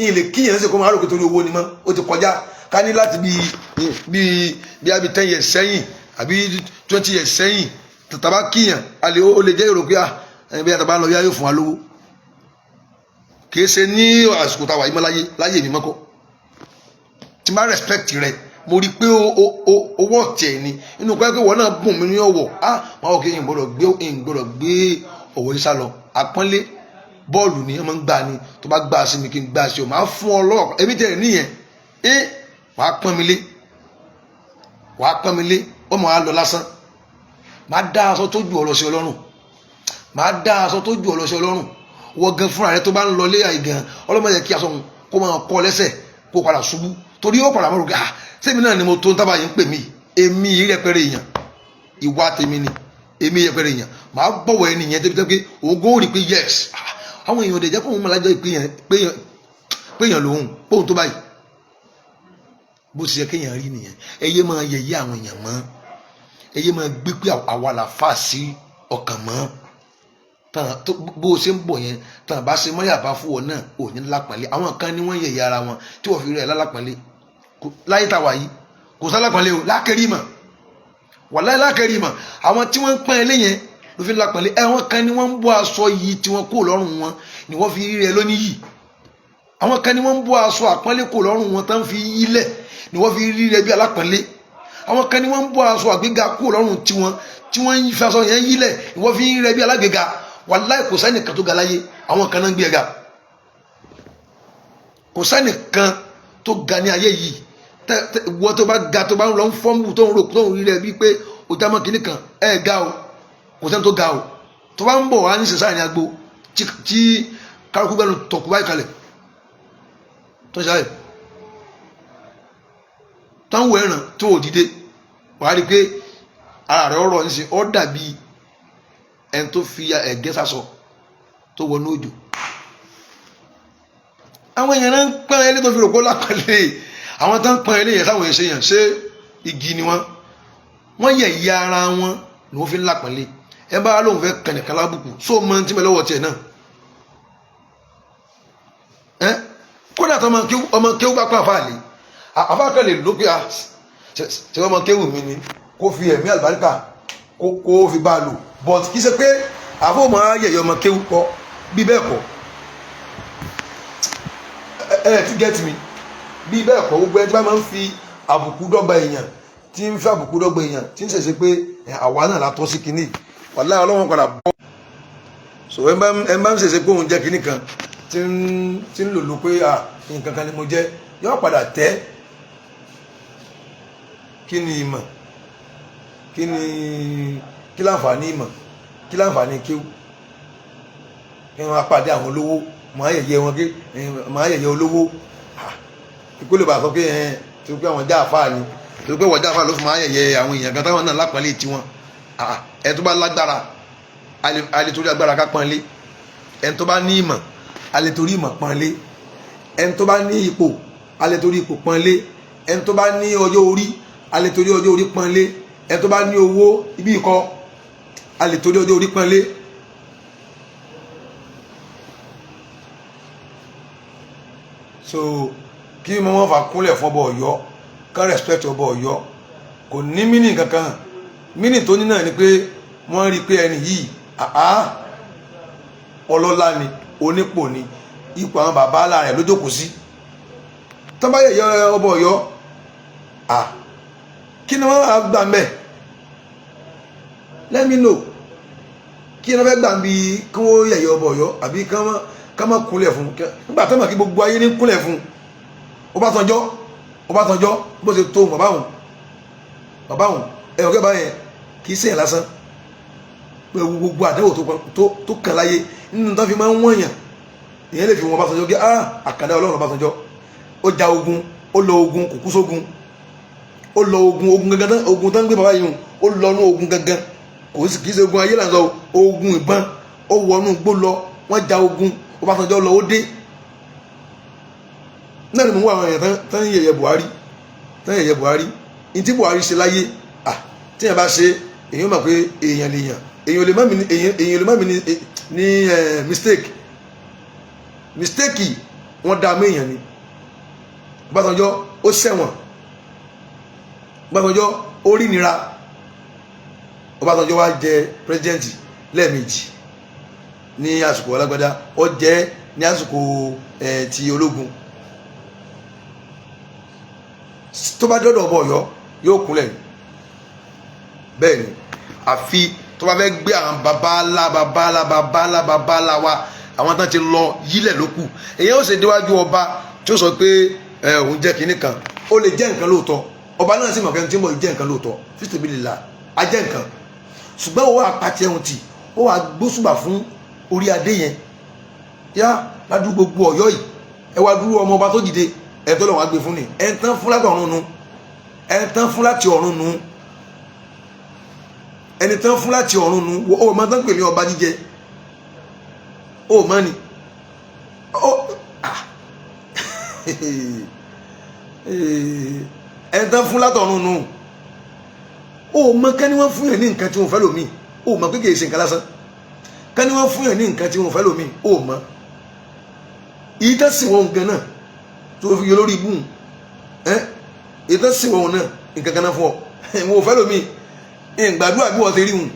ilé kíyàn ṣe kó máa rò pé torí owó ni mọ́. Ó ti kọjá. Ká ní láti bí àbí 10 years sẹ́yìn àbí 20 years sẹ́yìn, tàbá kíyàn alẹ́, ó lè jẹ́ èrò pé ah, ẹni bí àtàbá lọ bí yóò fún wa lówó. Kì í ṣe ní àsìkò táwa yìí mọ́. Láyé láyé mi mọ́kọ́ tí n bá respect rẹ, mo rí i pé owó ọ̀tẹ̀ ni inú pé pé wọ́n náà bùn mí ní ọ̀wọ̀. Ah, wọn ò kí n gbọ́dọ̀ gbé, n gbọ́dọ̀ gbé ọ̀wọ̀ yìí sá lọ. Àpọ́nlé bọ́ọ̀lù ni wọ́n máa ń gbà ní. Tó bá gbà sí mi, kí n gbà sí o, máa fún ọ lọ́wọ́. Èmi tẹ̀ níyẹn ẹ, wàá pọ́n mi lé, wàá pọ́n mi lé. Ó mọ̀ á lọ lásán, máa dá aṣọ tó ju ọ lọ sí Ọlọ́run, máa dá aṣọ tó ju ọ lọ sí Ọlọ́run. Wọ́n gan fúnra rẹ tó bá ń lọ lé àìgàn, ọlọ́mọ yẹ kí aṣọ kó máa kọ́ lẹ́sẹ̀, kó padà ṣubú, torí ó padà mọ̀ rò, ah, sẹ́mi náà ni mo tó ń tábà yín pè mí? Èmi yìí rẹpẹrẹ èèyàn, ìwà tèmi ni èmi yẹpẹrẹ èèyàn. Màá bọ̀wọ̀ ẹni yẹn débi pé ògùn ó rí pé yes, àwọn èèyàn òde jẹ́ kó òun mọ̀ lájọ́ péyàn lòun póun tó báyìí. Bó ṣe yẹ kéèyàn rí nìyẹn. Ẹ yé máa yẹ̀yẹ́ àwọn èèyàn mọ́, ẹ yé máa gbé pé àwa là fà sí ọkàn mọ́. Bó o ṣe ń bọ̀ yẹn, tàn bá ṣe mọ́yà bá fún ọ náà, ò ní lápọ̀nlé. Àwọn kan ní wọ́n yẹ̀yẹ́ ara wọn tí wọ́n fi rẹ̀ lálápọ̀nlé. Láyé tá a wà yìí, kò sálápọ̀nlé o. Lákẹ́rì mọ̀, wàláyé lákẹ́rì mọ̀. Àwọn tí wọ́n ń pọ́n ẹ léyẹn ló fi lápọ̀nlé. Ẹ̀wọ̀n kan ní wọ́n ń bọ́ aṣọ yìí tí wọ́n kó lọ́rùn wọn ni wọ́n fi rí rẹ lónìí yìí. Àwọn kan ní wọ́n ń bọ́ aṣọ àpọ́nlé kó lọ́rùn wọn tán fi yílẹ̀ ni wọ́n fi rí rẹ bí alápọ̀nlé. Àwọn kan ní wọ́n ń bọ́ aṣọ àgbéga kó lọ́rùn tiwọn tí wọ́n ń fi aṣọ yẹn yílẹ̀ ni wọ́n fi rí rẹ bí alágbèga. Wàláì, kò sẹ́nìkan tó ga láyé, àwọn kan náà ń gbé ẹ ga. Kò sẹ́nìkan tó ga ní ayé yìí. Wọ́n tó bá ga, tó bá ń lọ ń fọ́nbù, tó ń rò, tó ń rí rẹ bíi pé o já mọ́ kínní kan, ẹ ga o. Kò sẹ́ni tó ga o. Tó bá ń bọ̀ wá ní sísá ní agbo tí kálukú gbẹ́nu tọ̀kú báyìí kalẹ̀, tó ń ṣe àyè tó ń wọ ẹ̀ràn tó ò dìde, wàá rí i pé ara rẹ̀ ọ̀rọ̀ ń sìn ọ́, dàbí ẹni tó fi ẹ̀gẹ́ sásọ tó wọnú òjò. Àwọn èèyàn náà ń pọ́n ẹlẹ́ tó fi rò pé lápẹ́lẹ́. Àwọn tó ń pọ́n ẹlẹ́ yẹn sáwọn èèyàn yẹn, ṣé igi ni wọ́n? Wọ́n yẹ̀ yí ara wọn ni wọ́n fi ń lápẹ́lẹ́. Ẹ bá lóun fẹ́ kànìkan lábùkù, só mọ tí mo lọ́wọ́ tiẹ̀ náà ẹ? Kódà tó ọmọ kéwú bá pọ́n àfáà lé, àfáà kan lè lókè à ṣe ọmọ kéwú mi ni, kó fi ẹ̀mí àlùbáríkà kó fi bá a lò. But kì í ṣe pé àfọwọ́mọ ayẹyẹ ọmọ kéwú kọ bí bẹ́ẹ̀ kọ́. Ẹ ti get me? Bí bẹ́ẹ̀ kọ́, gbogbo ẹni tí wọ́n máa ń fi àbùkù dọ́gba èèyàn, tí ń fi àbùkù dọ́gba èèyàn, tí ń ṣẹ̀ṣẹ̀ pé àwa náà la tọ́ sí kinní, wàláhì, Ọlọ́run padà bọ́. So ẹ bá ń ṣẹ̀ṣẹ̀ pé òun jẹ́ kinní kan, tí ń lòlò pé nǹkan kan ni mo jẹ́, yóò padà tẹ́. Kí ni ìmọ̀? Kí ni, kí láǹfààní ìmọ̀? Kí láǹfààní kéwú? Kí wọ́n á pàdé àwọn olówó, màá yẹ̀yẹ́ wọn, kí màá yẹ̀yẹ́ olówó, ikú lè bá sọ pé ẹ tó pé àwọn já àfáà ni, tó pé wọ́n já àfáà ló fi máa yẹ̀yẹ́ àwọn èèyàn kan táwọn náà lápọ̀nlé tiwọn. Ẹ tó bá lágbára, a lè torí agbára ká pọ́nlé. Ẹ tó bá ní ìmọ̀, a lè torí ìmọ̀ pọ́nlé. Ẹ tó bá ní ipò, a lè torí ipò pọ́nlé. Ẹ tó bá ní ọjọ́ orí, a lè torí ọjọ́ orí pọ́nlé. Ẹ tó bá ní owó ibi ìkọ́, a lè torí ọjọ́ orí pọ́nlé. So kí wọ́n fà kúnlẹ̀ fún ọba Ọ̀yọ́, kán respect ọba Ọ̀yọ́, kò ní mínì kankan. Mínì tó ní náà ni pé wọ́n rí i pé ẹni yìí, àá, ọlọ́lá ni, onípò ni, ipò àwọn bàbá àlà rẹ̀ ló jókòó sí. Tó bá yẹ̀yẹ́ ọba Ọ̀yọ́ à, kí ni wọ́n á gbà mẹ́? Let me know, kí ni wọ́n fẹ́ gbà bí kí wọ́n yẹ̀yẹ́ ọba Ọ̀yọ́ àbí kí wọ́n kúnlẹ̀ fún? Nígbà tó mọ̀ kí gbogbo ayé ní kúnlẹ̀ fún Ọbásanjọ́, Ọbásanjọ́ bó ṣe tó bàbá òun, bàbá òun ẹ̀yọ̀ kẹ́ báyẹn kì í sèyàn lásán pé gbogbo àdéhùn tó kàn láyé nínú tó fi máa ń wọ̀nyàn. Ìyẹn lè fi wọn Ọbásanjọ́ gé. Ah, àkàndá Ọlọ́run Ọbásanjọ́, ó ja ogun, ó lọ ogun, kò kú sógun. Ó lọ ogun, ogun gangan tán, ogun tán gbé bàbá yìí hùn. Ó lọ nú ogun gangan, kò sí, kì í ṣe ogun ayé là ń sọ, ogun ìbọn. Ó wọnú gbó lọ, wọ́n ja ogun, Ọbásanjọ́ lọ, ó dé. Náà ni mo ń wá àwọn èèyàn tán ń yẹ̀yẹ́ Buhari, tán yẹ̀yẹ́ Buhari. Ní tí Buhari ṣe láyé, ah, tíyẹn bá ṣe, èèyàn mọ̀ pé èèyàn lè yàn, èèyàn lè má mi ní, èèyàn lè má mi ní mistake. Mistake wọ́n dá méèyàn ni. Ọbásanjọ́ ó ṣẹ̀wọ̀n, Ọbásanjọ́ ó rí nira, Ọbásanjọ́ wá jẹ president lẹ́ẹ̀mejì ní àsìkò alágbádá, ó jẹ ní àsìkò ti ológun. Tó bá dọ́dọ̀ ọba Ọ̀yọ́, yóò kúnlẹ̀. Bẹ́ẹ̀ ni, àfi tó bá fẹ́ gbé àwọn babalá babalá babalá babalá wa, àwọn tán ti lọ yílẹ̀ ló kù. Èyàn ó ṣe déwájú ọba tí ó sọ pé ẹ òun jẹ́ kinní kan. Ó lè jẹ́ nǹkan lóòótọ́, ọba náà sì mọ̀ kẹ́ni tí ń bọ̀ jẹ́ nǹkan lóòótọ́. Fíṣítẹ̀bìlì á jẹ́ nǹkan, ṣùgbọ́n ó wà pàtẹ ẹ̀hún tì, ó wà gbósùbà fún orí adé yẹn yá ládùúgbò gbogbo Ọ̀yọ́ yìí. Ẹ wá dúró, ọmọ ọba tó dìde, ẹ tó lọ́wọ́ gbé fún ni. Ẹ tán fún láti ọ̀run nu, ẹ tán fún láti ọ̀run nu, ẹni tán fún láti ọ̀run nu. Ó máa tán pè ní ọba jíjẹ, ó mọ́ ni ó ẹni tán fún láti ọ̀run nu. Ó mọ kẹ́ni wọ́n fún yẹn ní nǹkan tí wọ́n fẹ́ lómi. Ó mọ pé kì í ṣe nǹkan lásán kẹ́ni wọ́n fún yẹn ní nǹkan tí wọ́n fẹ́ lómi. Ó mọ ìyí tán sì wọ́n gan náà tó fi yọ lórí ibú ẹ, ìyí tán sì wọ́n náà, nǹkan kan náà fún ọ, wọn ò fẹ́ lómi. Ìgbàdúrà bí wọ́n ti rí hùn,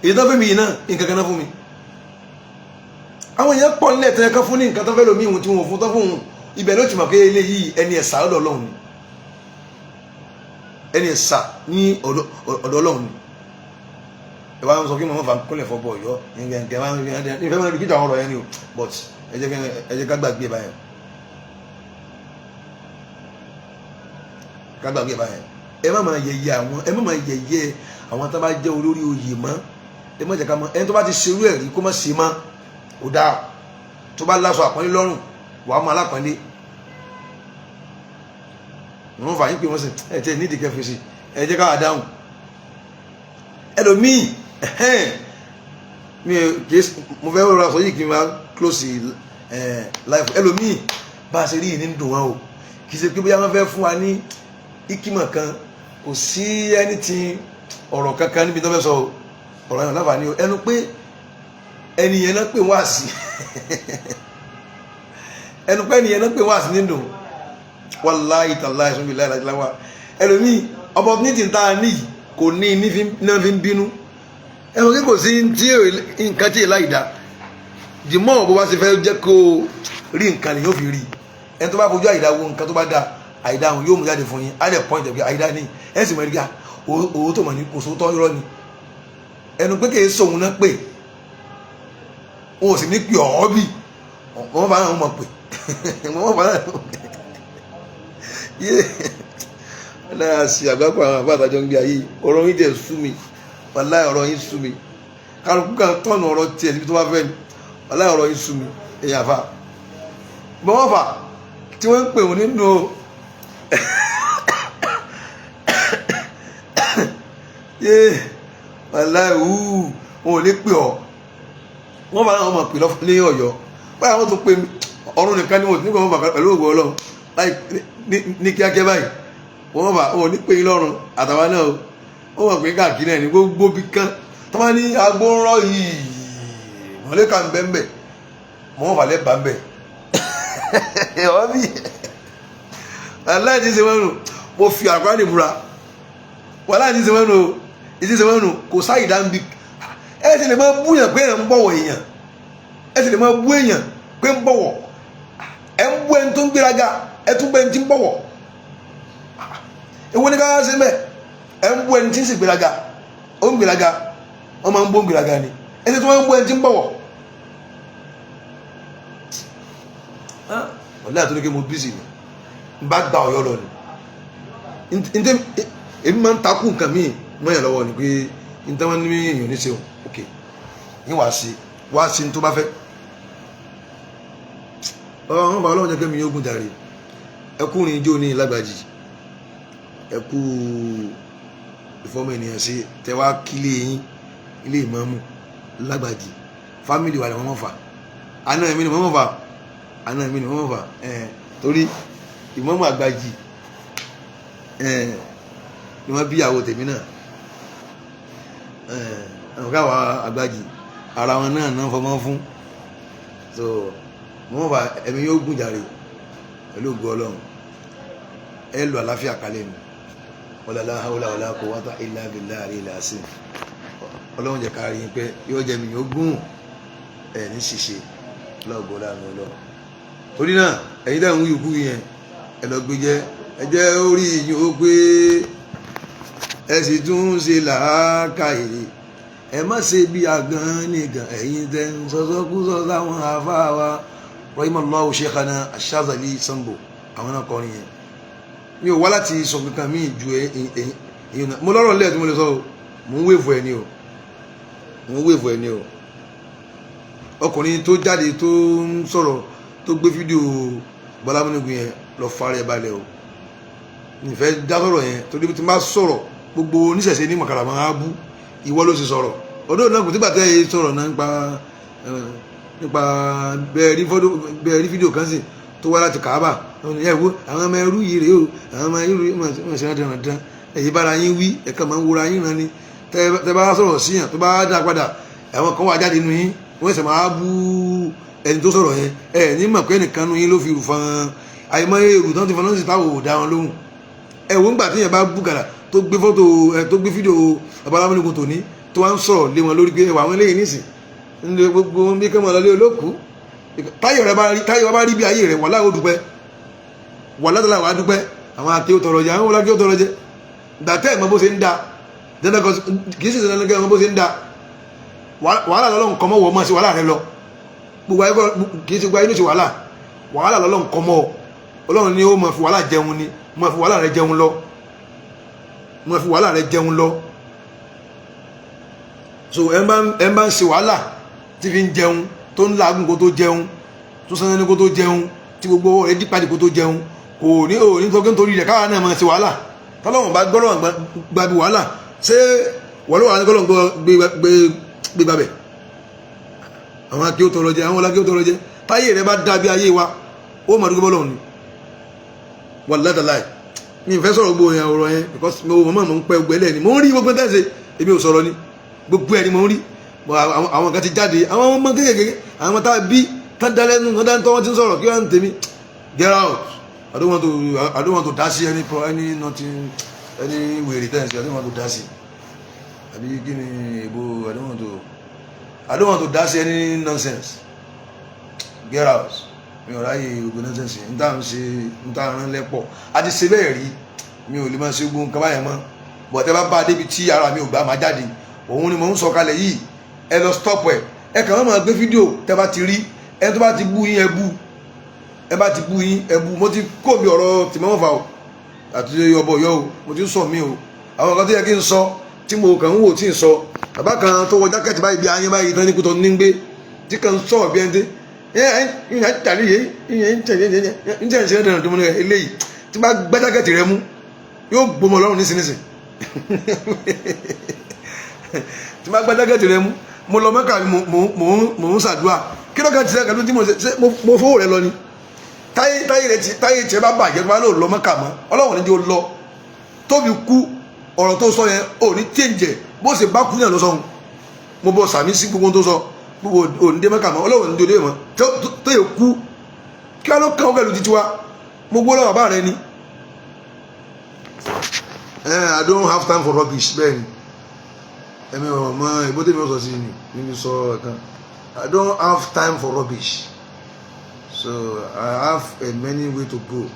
èyí tán fẹ́ mi yìí náà, nǹkan kan náà fún mi. Àwọn èèyàn pọ̀ nílẹ̀ tẹ́lẹ̀ kan fún ní nǹkan tán fẹ́ lómi ìhun tí wọ́n fún tán fún òun. Ibẹ̀ ló ti mọ̀ pé eléyìí, ẹni ẹ̀sà ọ̀dọ̀ Ọlọ́run ni, ẹni ẹ̀sà ní ọ̀dọ̀ Ọlọ́run ni. Ẹ wá ń sọ kí màmá fà ń kúnlẹ̀ fọbọ̀ Ọ̀yọ́ nǹkan máa ń ìfẹ́ máa ń rí àwọn ọ̀rọ̀ yẹn ni o. But ẹ jẹ́ ká gbàgbé báyẹn, ká gbàgbé báyẹn. Ẹ má máa yẹ̀yẹ́ àwọn, ẹ má máa yẹ̀yẹ́ àwọn tó bá jẹ́ olórí oyè mọ́. Ẹ má jẹ́ ká mọ̀ ẹni tó bá ti ṣerú ẹ̀ rí kó má ṣe mọ́. Kó dáa tó bá láṣọ àpọ́nlé lọ́rùn, wàá mọ alápọ́nlé. Wọ́n fà yín pé wọ́n sì ẹ̀ tẹ́ nídìí kẹfì sí. Ẹ jẹ́ káwá dáhùn ẹlòmíì. Mi kì í, mo fẹ́ rọra sọ yìí kí n máa close life. Ẹlòmíì, bá a ṣe rí yìí ní dùn wọn o. Kì í ṣe pé bóyá wọ́n fẹ́ fún wa ní ikimọ̀ kan, kò sí anything, ọ̀rọ̀ kankan níbi tó fẹ́ sọ ọ̀rọ̀ yẹn láǹfààní o. Ẹnu pé ẹni yẹn náà pè wá sí, ẹnu pé ẹni yẹn náà pè wá sí nínú. Wàláhì tàláhì sọ́nbi láì láwà. Ẹlòmíì, opportunity tá a ní kò ní ní fi ń bínú. Ẹnu kí kò sí nǹkan tí ì láì dá jìmọ́, bó bá ṣe fẹ́ jẹ́ kó rí nǹkan lè yóò fi rí. Ẹni tó bá fojú àyídá wo nǹkan tó bá da, àyídá òun yóò mú jáde fún yín. Á lè point ẹ̀ pé àyídá ní ẹ̀ sì mọ̀ ẹ́ rí owó tó mọ̀ ní kò sóòótọ́, irọ́ ni. Ẹnu pé kì í sóhun náà pé wọn ò sì ní pè ọ́ bì, wọ́n bá náà mọ̀ pé wọ́n bá náà yé náà sí àgbákò. Àwọn àbá àtàjọ ń gbé ayé, ọ̀rọ̀ yín tẹ̀ sú mi. Wàláhì, ọ̀rọ̀ yín sú mi. Kálukú kan tọ̀nù ọ̀rọ̀ tiẹ̀ níbi tó bá fẹ́ ni. Wàláhì, ọ̀rọ̀ yín sú mi. Èèyàn àfa bọ́n wọ́n fà tí wọ́n ń pè wọ́n nínú yé. Wàláhì, wúù, wọn ò lè pè ọ́. Wọ́n bá náà mọ̀ pè ní Ọ̀yọ́ báyìí, àwọn tó pè mí ọ̀run nìkan ni wọ́n ti nígbà wọn bà pẹ̀lú ògùn Ọlọ́run láì ní kíákíá báyìí. Wọ́n bá wọn ò ní pè yín lọ́rùn àtàwọn náà ó wọ́n pè káàkiri náà ní gbogbo bí kan tó bá ní agbóńrọ̀ yìí, mọ̀lẹ́kà ń bẹ́ ń bẹ̀, mọ̀ wọ́n fàlẹ́ bá ń bẹ̀ ọ̀ bí aláì ti ṣe wọ́n nù. Mo fi àkùrá nìbúra, wàhálà ti ṣe wọ́n nù, ìti ṣe wọ́n nù. Kò sáyìí dá ń bi. Ẹ sì lè máa bú yàn pé ẹ̀ ń bọ̀wọ̀ èèyàn, ẹ sì lè máa bú èèyàn pé ń bọ̀wọ̀. Ẹ ń bú ẹni tó ń gbéraga, ẹ tún bú ẹni tí ń bọ̀wọ̀. Èwo ni ká ṣe mẹ́? Ẹ ń bú ẹni tí ń sì gbéraga, ó ń gbéraga, wọ́n máa ń bú ń gbéraga ni. Ẹ sì tún máa ń bú ẹni tí ń bọ̀wọ̀. Ọ̀lẹ́ àtúndé kí mo bísí ni n bá gba Ọ̀yọ́ lọ ni. Ntẹ èmi máa ń takú nǹkan míì mọ́ yẹn lọ́wọ́ ni pé ntẹ wọn ní èèyàn ní ṣeun. Ok, yín wàá sí, wàá sí ní tó bá fẹ́. Bàbá wọn bá Ọlọ́run jẹ́ kẹ́mi yóò gùn jàre. Ẹkú rìn ijó ní lágbàjì, ẹkú ìfọ́mọ ènìyàn sí tẹwàá kílé yín, ilé ìmáàmù lágbàjì. Family wa ni wọ́n mọ̀ fà, àná èmi ni wọ́n mọ̀ fà, àná èmi ni wọ́n mọ̀ fà ẹ̀, torí ìmáàmù àgbàjì ẹ̀ ni wọ́n bí ìyàwó tèmi náà ẹ̀. Àwọn káwa àgbàjì ara wọn náà náà fọmọ fún. So wọ́n fà, ẹ̀mí yóò gùn jàre pẹ̀lú ògo Ọlọ́run. Ẹ lọ àláfíà kalẹ̀ ni. Wala la hawla wala quwwata illa billahi àrí asim. Ọlọ́run jẹ́ ká rí i pé yóò jẹ́ mi yóò gùn ẹ̀ ní ṣìṣe lọ́gọ́ láàánú Ọlọ́run. Torí náà, ẹ̀yin dáhùn yòókù yẹn, ẹ lọ gbé jẹ́, ẹ jẹ́ orí yín ó pé, ẹ sì tún ṣe làákàyè. Ẹ má ṣe bí àgàn nìkan. Ẹ̀yin tẹ́ ń sọsọkúsọ sáwọn àfáà wa, rahimallahu sheikhana Ash-Shazali Sambo, àwọn náà kọrin yẹn. Mi ò wá láti sọ kankan míì ju èyí náà. Mo lọ́rọ̀ lẹ́ẹ̀ tí mo lè sọ o. Mò ń wéèfù ẹ ní o, mò ń wéèfù ẹ ní o. Ọkùnrin tó jáde tó ń sọ̀rọ̀, tó gbé fídíò Bọ́lá Múnigun yẹn lọ, fara ẹ̀ balẹ̀ o. Nífẹ̀ẹ́ dá sọ̀rọ̀ yẹn, torí tí n bá sọ̀rọ̀, gbogbo oníṣẹ̀ṣe ní mọ̀kàrà máa bú. Ìwọ ló sì sọ̀rọ̀ ọdún náà, kò tígbà tẹ́ ẹ sọ̀rọ̀ náà nípa bẹ́ẹ̀ rí fídíò kan sì tó wá láti Kaaba. Ẹ wo àwọn ọmọ ẹrú yìí rèé o, àwọn ọmọ ẹrú yìí wọ́n ṣe dandan. Ẹ̀yìn bára yín wí, ẹ̀ka máa ń wúra yín ran ni. Tẹ́ bá sọ̀rọ̀ síyàn, tó bá dá padà, àwọn kan wà jáde nínú yín, wọ́n sì máa bú ẹni tó sọ̀rọ̀ yẹn. Ẹ ní mọ̀ pé ẹnìkan nínú yín ló fi rù fan àìmọye èrò tán ti fọn náà sì táwọn ò dá wọn lóhùn. Ẹ wo ńgbà tí yẹn bá bú gàdà, tó gbé fọ́tò ẹ, tó gbé fídíò babaláwo tòní, tó wá ń sọ̀rọ̀ lé wọn lórí pé ẹwà àwọn eléyìí nísìn ní gbogbo wọn bí kí wọn lọ lé olókùú. Táyọ̀ rẹ bá rí, táyọ̀ bá rí bí ayé rẹ wà láwọn dúpẹ́, wà látàlá wà dúpẹ́. Àwọn akéwò tọrọ jẹ, àwọn wọlé akéwò tọrọ jẹ gbàtẹ́ ẹ̀ mọ bó ṣe ń da dandan kan, kì í sì dandan kẹ́ ẹ̀ mọ bó ṣe ń da. Wàhálà lọ́lọ́ nǹkan mọ́, wọ́n mọ́ sí wàhálà rẹ lọ. Gbogbo ayé kì í ṣe gbogbo ayé ló ṣe wàhálà. Wàhálà lọ́lọ́ nǹkan mọ́ ọ. Ọlọ́run ni ó máa fi wàhálà jẹun, ni máa fi wàhálà rẹ jẹun lọ, máa fi wàhálà rẹ jẹun lọ. So ẹ bá ń ṣe wàhálà tí fi ń jẹun, tó ń làágùn kó tó jẹun, tó sanni ní kó tó jẹun, tí gbogbo ọwọ́ rẹ dípadì kó tó jẹun, kò ní ò ní tó kí nítorí rẹ̀ káwa náà máa ṣe wàhálà. Tọ́lọ́wọ̀n bá gbọ́dọ̀ gba bí wàhálà ṣé wọ́n ló wà ní kọ́lọ́ gbé gbàbẹ̀. Àwọn akéwò tọrọ jẹ, àwọn akéwò tọrọ jẹ. Táyé rẹ bá dàbí ayé wa, ó mà dúpẹ́ bọ́lọ̀ ni. Wallahi tallahi, mi ò fẹ́ sọ̀rọ̀ gbogbo yẹn, ọ̀rọ̀ yẹn, because mo mọ̀ mọ̀ ń pẹ́ gbogbo ẹlẹ́ni mo ń rí gbogbo tẹ́sẹ̀. Èmi ò sọ̀rọ̀ ni, gbogbo ẹ̀ ni mo ń rí. Àwọn kan ti jáde, àwọn ọmọ kékeré, àwọn ọmọ tá a bí tá a dalẹ́nu wọn dáńtọ́, wọn ti ń sọ̀rọ̀. Kí wọ́n ń tèmi? Get out. I don't want to dá sí any pro, any nothing, any wèrè tẹ́ǹsì. I don't want to dá sí, àbí kí ni ìbò? I don't want to dá sí any nonsense. Get out. Mi ò ráyè gbogbo nonsense n tá n ṣe n tá n rán lẹ́pọ̀. A ti ṣe bẹ́ẹ̀ rí, mi ò lè máa ṣe gbogbo nǹkan báyẹn mọ́. Bọ̀ tẹ́ bá bá a débi tí ara mi ò gbà, máa jáde. Òun ni mò ń sọ kalẹ̀ yìí. Ẹ lọ stop ẹ. Ẹ kàn máa gbé fídíò tẹ́ bá ti rí ẹni tó bá ti bú yín, ẹ bú. Ẹ bá ti bú yín, ẹ bú. Mo ti kó mi ọ̀rọ̀ tìmọ́mọ́fà o àti ọbọ̀ yọ o. Mo ti ń sọ mí o, àwọn kan tó yẹ kí n sọ tí mo kàn ń wò tí ń sọ. Bàbá kan tó wọ jákẹ́tì báyìí bí ayé báyìí tán ní kútọ́ ní gbé tí kàn ń sọ̀rọ̀ bí ẹni tí ìyẹn tàbí yé ìyẹn tẹ̀lé ń tẹ̀lé ṣe dandan tó mú ní eléyìí tí bá gbá jákẹ́tì rẹ mú, yóò gbọmọ lọ́rùn nísinsìnyí. Tí bá gbá jákẹ́tì rẹ mú, mo lọ Mẹ́kà, mò ń ṣàdúrà. Kí ló kàn ti sẹ́kẹ̀ tí mo ṣe? Mo fowó rẹ lọ ni. Táyé táyé rẹ ti táyé tiẹ̀ bá bàjẹ́, tó bá lò lọ Mẹ́kà mọ́, Ọlọ́run ní jẹ́ o lọ tóbi kú. Ọ̀rọ̀ tó sọ yẹn ò ní tíyẹ̀njẹ̀ bó ṣe bá kú náà ló sọ ohun. Mo bọ sàmí sí gbogbo tó sọ, gbogbo òní dé Mẹ́kà mọ́, Ọlọ́run ní jẹ́ o dé mọ́ tó yẹ kú. Kí wọ́n ló kàn ó pẹ̀lú títí wa? Mo gbọ́ lọ́wọ́ bàbá rẹ ni. I don't have time for rubbish. Bẹ́ẹ̀ ni, ẹ̀mi ọmọ ìbò tèmi sọ sí ni níbi sọ ẹ̀kan. I don't have time for rubbish, so I have a many way to go.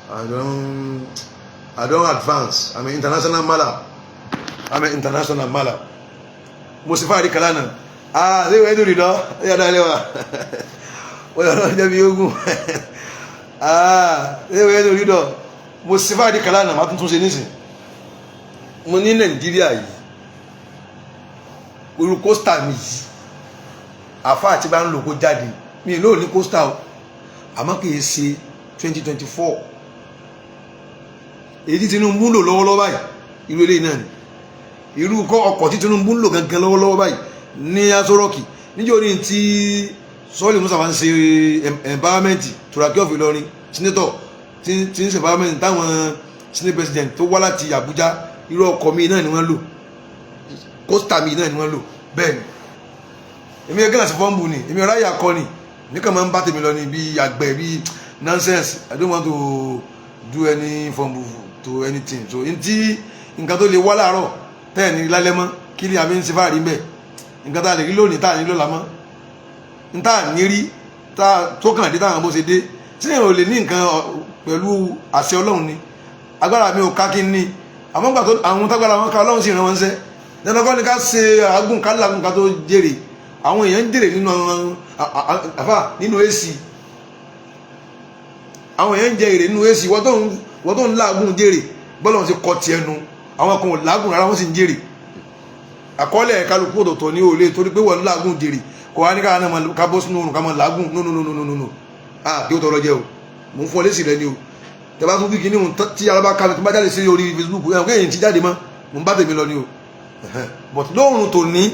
I don't advance. I'm an international mala, I'm an international mala. Mo sì fáàrí kàlánà. Ah, ṣé ìwé ìdúró lọ ẹ yàrá ilé wa wọ́n yàrá ọjọ́ bí ogun. Ah, ṣé ìwé ìdúró lọ? Mo sì fáàrí kàlánà, má tún tún ṣe nísìn. Mo ní Nàìjíríà yìí, irú coaster mi yìí, àfa àti bá ń lò kó jáde, mi ì lóò ní coaster o. Àmọ́ kì í ṣe 2024 èyí tí Tinubu ń lò lọ́wọ́lọ́wọ́ báyìí. Irú eléyìí náà ni irú kọ́ ọkọ̀ tí Tinubu ń lò gangan lọ́wọ́lọ́wọ́ báyìí ní Aso Rock níjọ́ ní tí Sọ́ọ̀lì Musa máa ń ṣe empowerment. Turaki of Ìlọrin, senator tí ń ṣe empowerment táwọn senate president tó wá láti Àbújá, irú ọkọ̀ mi náà ni wọ́n lò, Coaster mi náà ni wọ́n lò. Bẹ́ẹ̀ ni èmi ẹgbẹ́ náà sì fọ́nbù ni, èmi ọ̀rá yà kọ́ ni nìkan máa ń bá tèmi lọ ní bí àgbẹ̀ bí nonsense. I don't want to do any fumble to anything. So n tí nǹkan tó lè wá láàárọ̀ tẹ́ẹ̀ ní lálẹ́ mọ́, kí ni àmì ń ṣe fáàrí mbẹ́? Nǹkan tá a lè rí lónìí tá a ní lọ́la mọ́, n tá a ní rí tá tó kàn dé táwọn bó ṣe dé tí èèyàn ò lè ní nǹkan pẹ̀lú àṣẹ Ọlọ́run ni. Agbára mi ò ká kí n ní, àmọ́ gbà tó àwọn tágbára wọn ká, Ọlọ́run sì rán wọn ṣẹ́. Dandan kọ́ ni ká ṣe àgùn ká làgùn ká tó jèrè. Àwọn èèyàn ń jèrè nínú àfà nínú AC, àwọn èèyàn ń jẹ èrè nínú AC. Wọ́n tó ń làágùn jèrè, bọ́lá wọn ti kọ́ tiẹ̀ nu. Àwọn kan ò làágùn rárá, wọ́n sì ń jèrè. Àkọọ́lẹ̀ kálukú ọ̀tọ̀ọ̀tọ̀ ní òòlè torí pé wọ́n ń làágùn jèrè, kò wá ní ká náà ká bọ́ sínú oòrùn ká máa làágùn. No, no, no, no, no, no. Ah, kí ó tọrọ jẹ o, mò ń fún ọ lésì rẹ ni o. Tẹ bá tún bí kíní tí alábá ká mi tó bá jáde sí orí Facebook ẹ̀ kéèyàn ti jáde mọ́, mò ń bá tèmi lọ ni o. But lóòrùn tó ní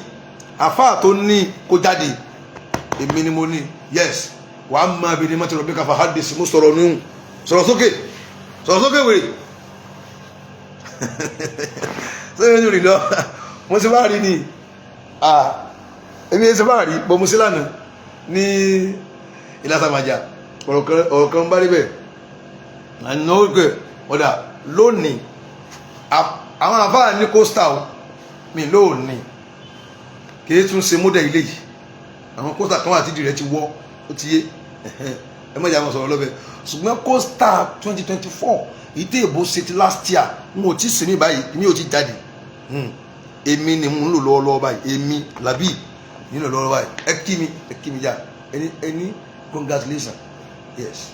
àfáà tó ní kó jáde, èmi ni mo ní. Yes, wàá máa bí ní mọ́tò rọ̀ bí káfa hadisi. Mo sọ̀rọ̀ nù, sọ̀rọ̀ sókè, sọ̀rọ̀ sókè wèrè sẹ́yìn ní lọ. Mo ti bá rí ni, èmi ṣe bá rí bọ́ mo sí lánàá ní Ìlàsàmàjà. Ọ̀rọ̀ kan bá rí bẹ́ẹ̀ àná òkè ọ̀dà lónìí. Àwọn àfáà ní Coaster o mi lónìí, kì í tún ṣe model ilé yìí. Àwọn Coaster kan wà tídìí rẹ ti wọ́, ó ti yé ẹ mọ̀jà wọn sọ̀rọ̀ lọ́bẹ̀. Ṣùgbọ́n Coaster 2024 èyí tí èbó ṣe ti last year, n ò tí ì sinmi báyìí, mi ò ti jáde. Èmi ni mo ń lò lọ́wọ́lọ́wọ́ báyìí, èmi làbí nílò lọ́wọ́ báyìí. Ẹ kí mi, ẹ kí mi já ẹni ẹni, congratulations. Yes,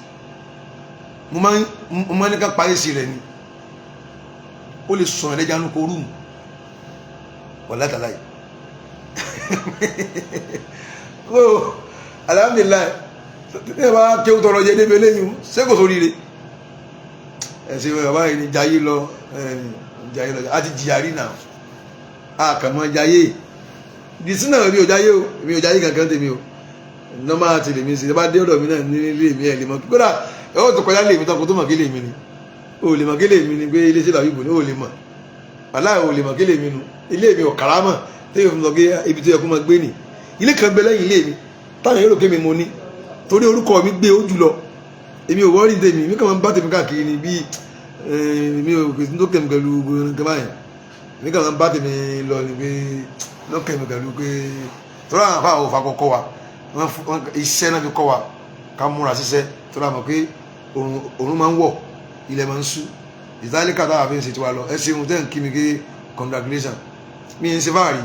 mo máa ní ká parí sí rẹ ni. Ó lè sọ̀rọ̀ ẹlẹ́jà nù kó room wàlá tàláyì. So alhamdulillahi, tí ẹ bá kéwù tọrọ jẹ débi eléyìí, ṣé kò sóríire? Ẹ ṣe bàbá yìí ni jayé lọ, jayé lọ àti jìyà rí náà. A kàn mọ jayé dìsínà. Mi ò jayé o, mi ò jayé kankan tèmi o. Normal ti lèmi sí. Ẹ bá dé ọ̀dọ̀ mi náà ní ilé mi, ẹ lè mọ kódà ẹ ó tó kọjá lè mi tán kó tó mọ̀ kí lè mi ni. O lè mọ̀ kí lè mi ni pé ilé sílẹ̀ àbíbò ni. O lè mọ̀ aláì, o lè mọ̀ kí lè mi nu. Ilé mi ò kàrámọ̀ téèyàn fi sọ pé ibi tó yẹ kó máa gbé nì. Ilé kan bẹ lẹ́yìn ilé mi táwọn yóò rò pé mi mo ní torí orúkọ mi gbé ojú lọ. Èmi ò wọ́rí tèmi, mi kàn máa ń bá tèmi káàkiri ni. Bí mi ò kò sí tó kẹ̀mí pẹ̀lú nǹkan báyẹn, mi kàn máa ń bá tèmi lọ ni pé ló kẹ̀mí pẹ̀lú pé torí àwọn afáwọn òfà kọ́kọ́ wa, iṣẹ́ náà fi kọ́ wa ká múra ṣiṣẹ́ torí àmọ̀ pé òrùn máa ń wọ̀, ilẹ̀ máa ń ṣú. Ìtàlíkà táwa fi ń ṣe tiwa lọ. Ẹ ṣeun tẹ́ ń kí mi ké congratulation. Mi ń ṣe fáàrí,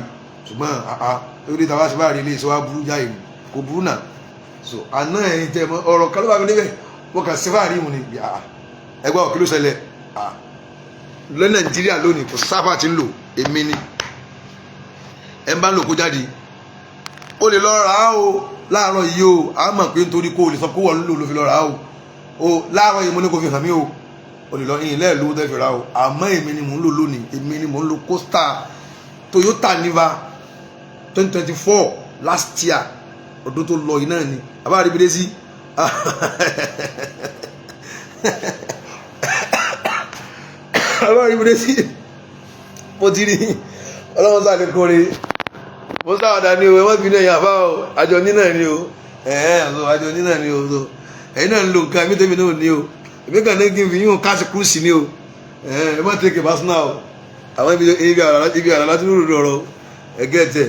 ṣùgbọ́n àá lórí tàwa ṣe fáàrí, ilé iṣẹ́ wa burú jáì kò burú náà. So àná ẹ̀yin tẹ́ mọ ọ̀rọ̀ kan ló bá mi níbẹ̀, mo kàn ṣe fáàrí mu ni. Ẹgbẹ́ ọ̀ kí ló ṣẹlẹ̀ lọ Nàìjíríà lónìí? Kò sáfà tí ń lò, èmi ni ẹ bá ń lò kó jáde. Ó lè lọ rà á o láàárọ̀ yìí o. A mọ̀ pé nítorí kó o lè sọ pé wọ́n ń lò ló fi lọ rà á o. O láàárọ̀ yìí mo ní kó fi hàn mí o. O lè lọ ìyìn lẹ́ẹ̀lú tẹ́ fi rà o. Àmọ́ èmi ni mò ń lò lónìí, èmi ni mò ń lo Coaster Toyota Niva 2024, last year, ọdún tó lọ yìí náà ni. Àbá àríbídé sí àbá àríbídé sí, mo ti rí. Ọlọ́run sáà ní kórè, mo sáwàdà ní o. Ẹ má bínú ẹ̀yìn àbá o, àjọ nínà ni o. Ẹ̀ẹ́ àjọ nínà ni o. Ẹ̀yin náà ń lo nǹkan ẹ̀mí tèmi náà ní o. Èmi kàn ní kí n fi yín káàsì kúrúsì ni o. Ẹ má take it personal o. Àwọn ibi àrà láti rúru ọ̀rọ̀ ẹgẹ́ tẹ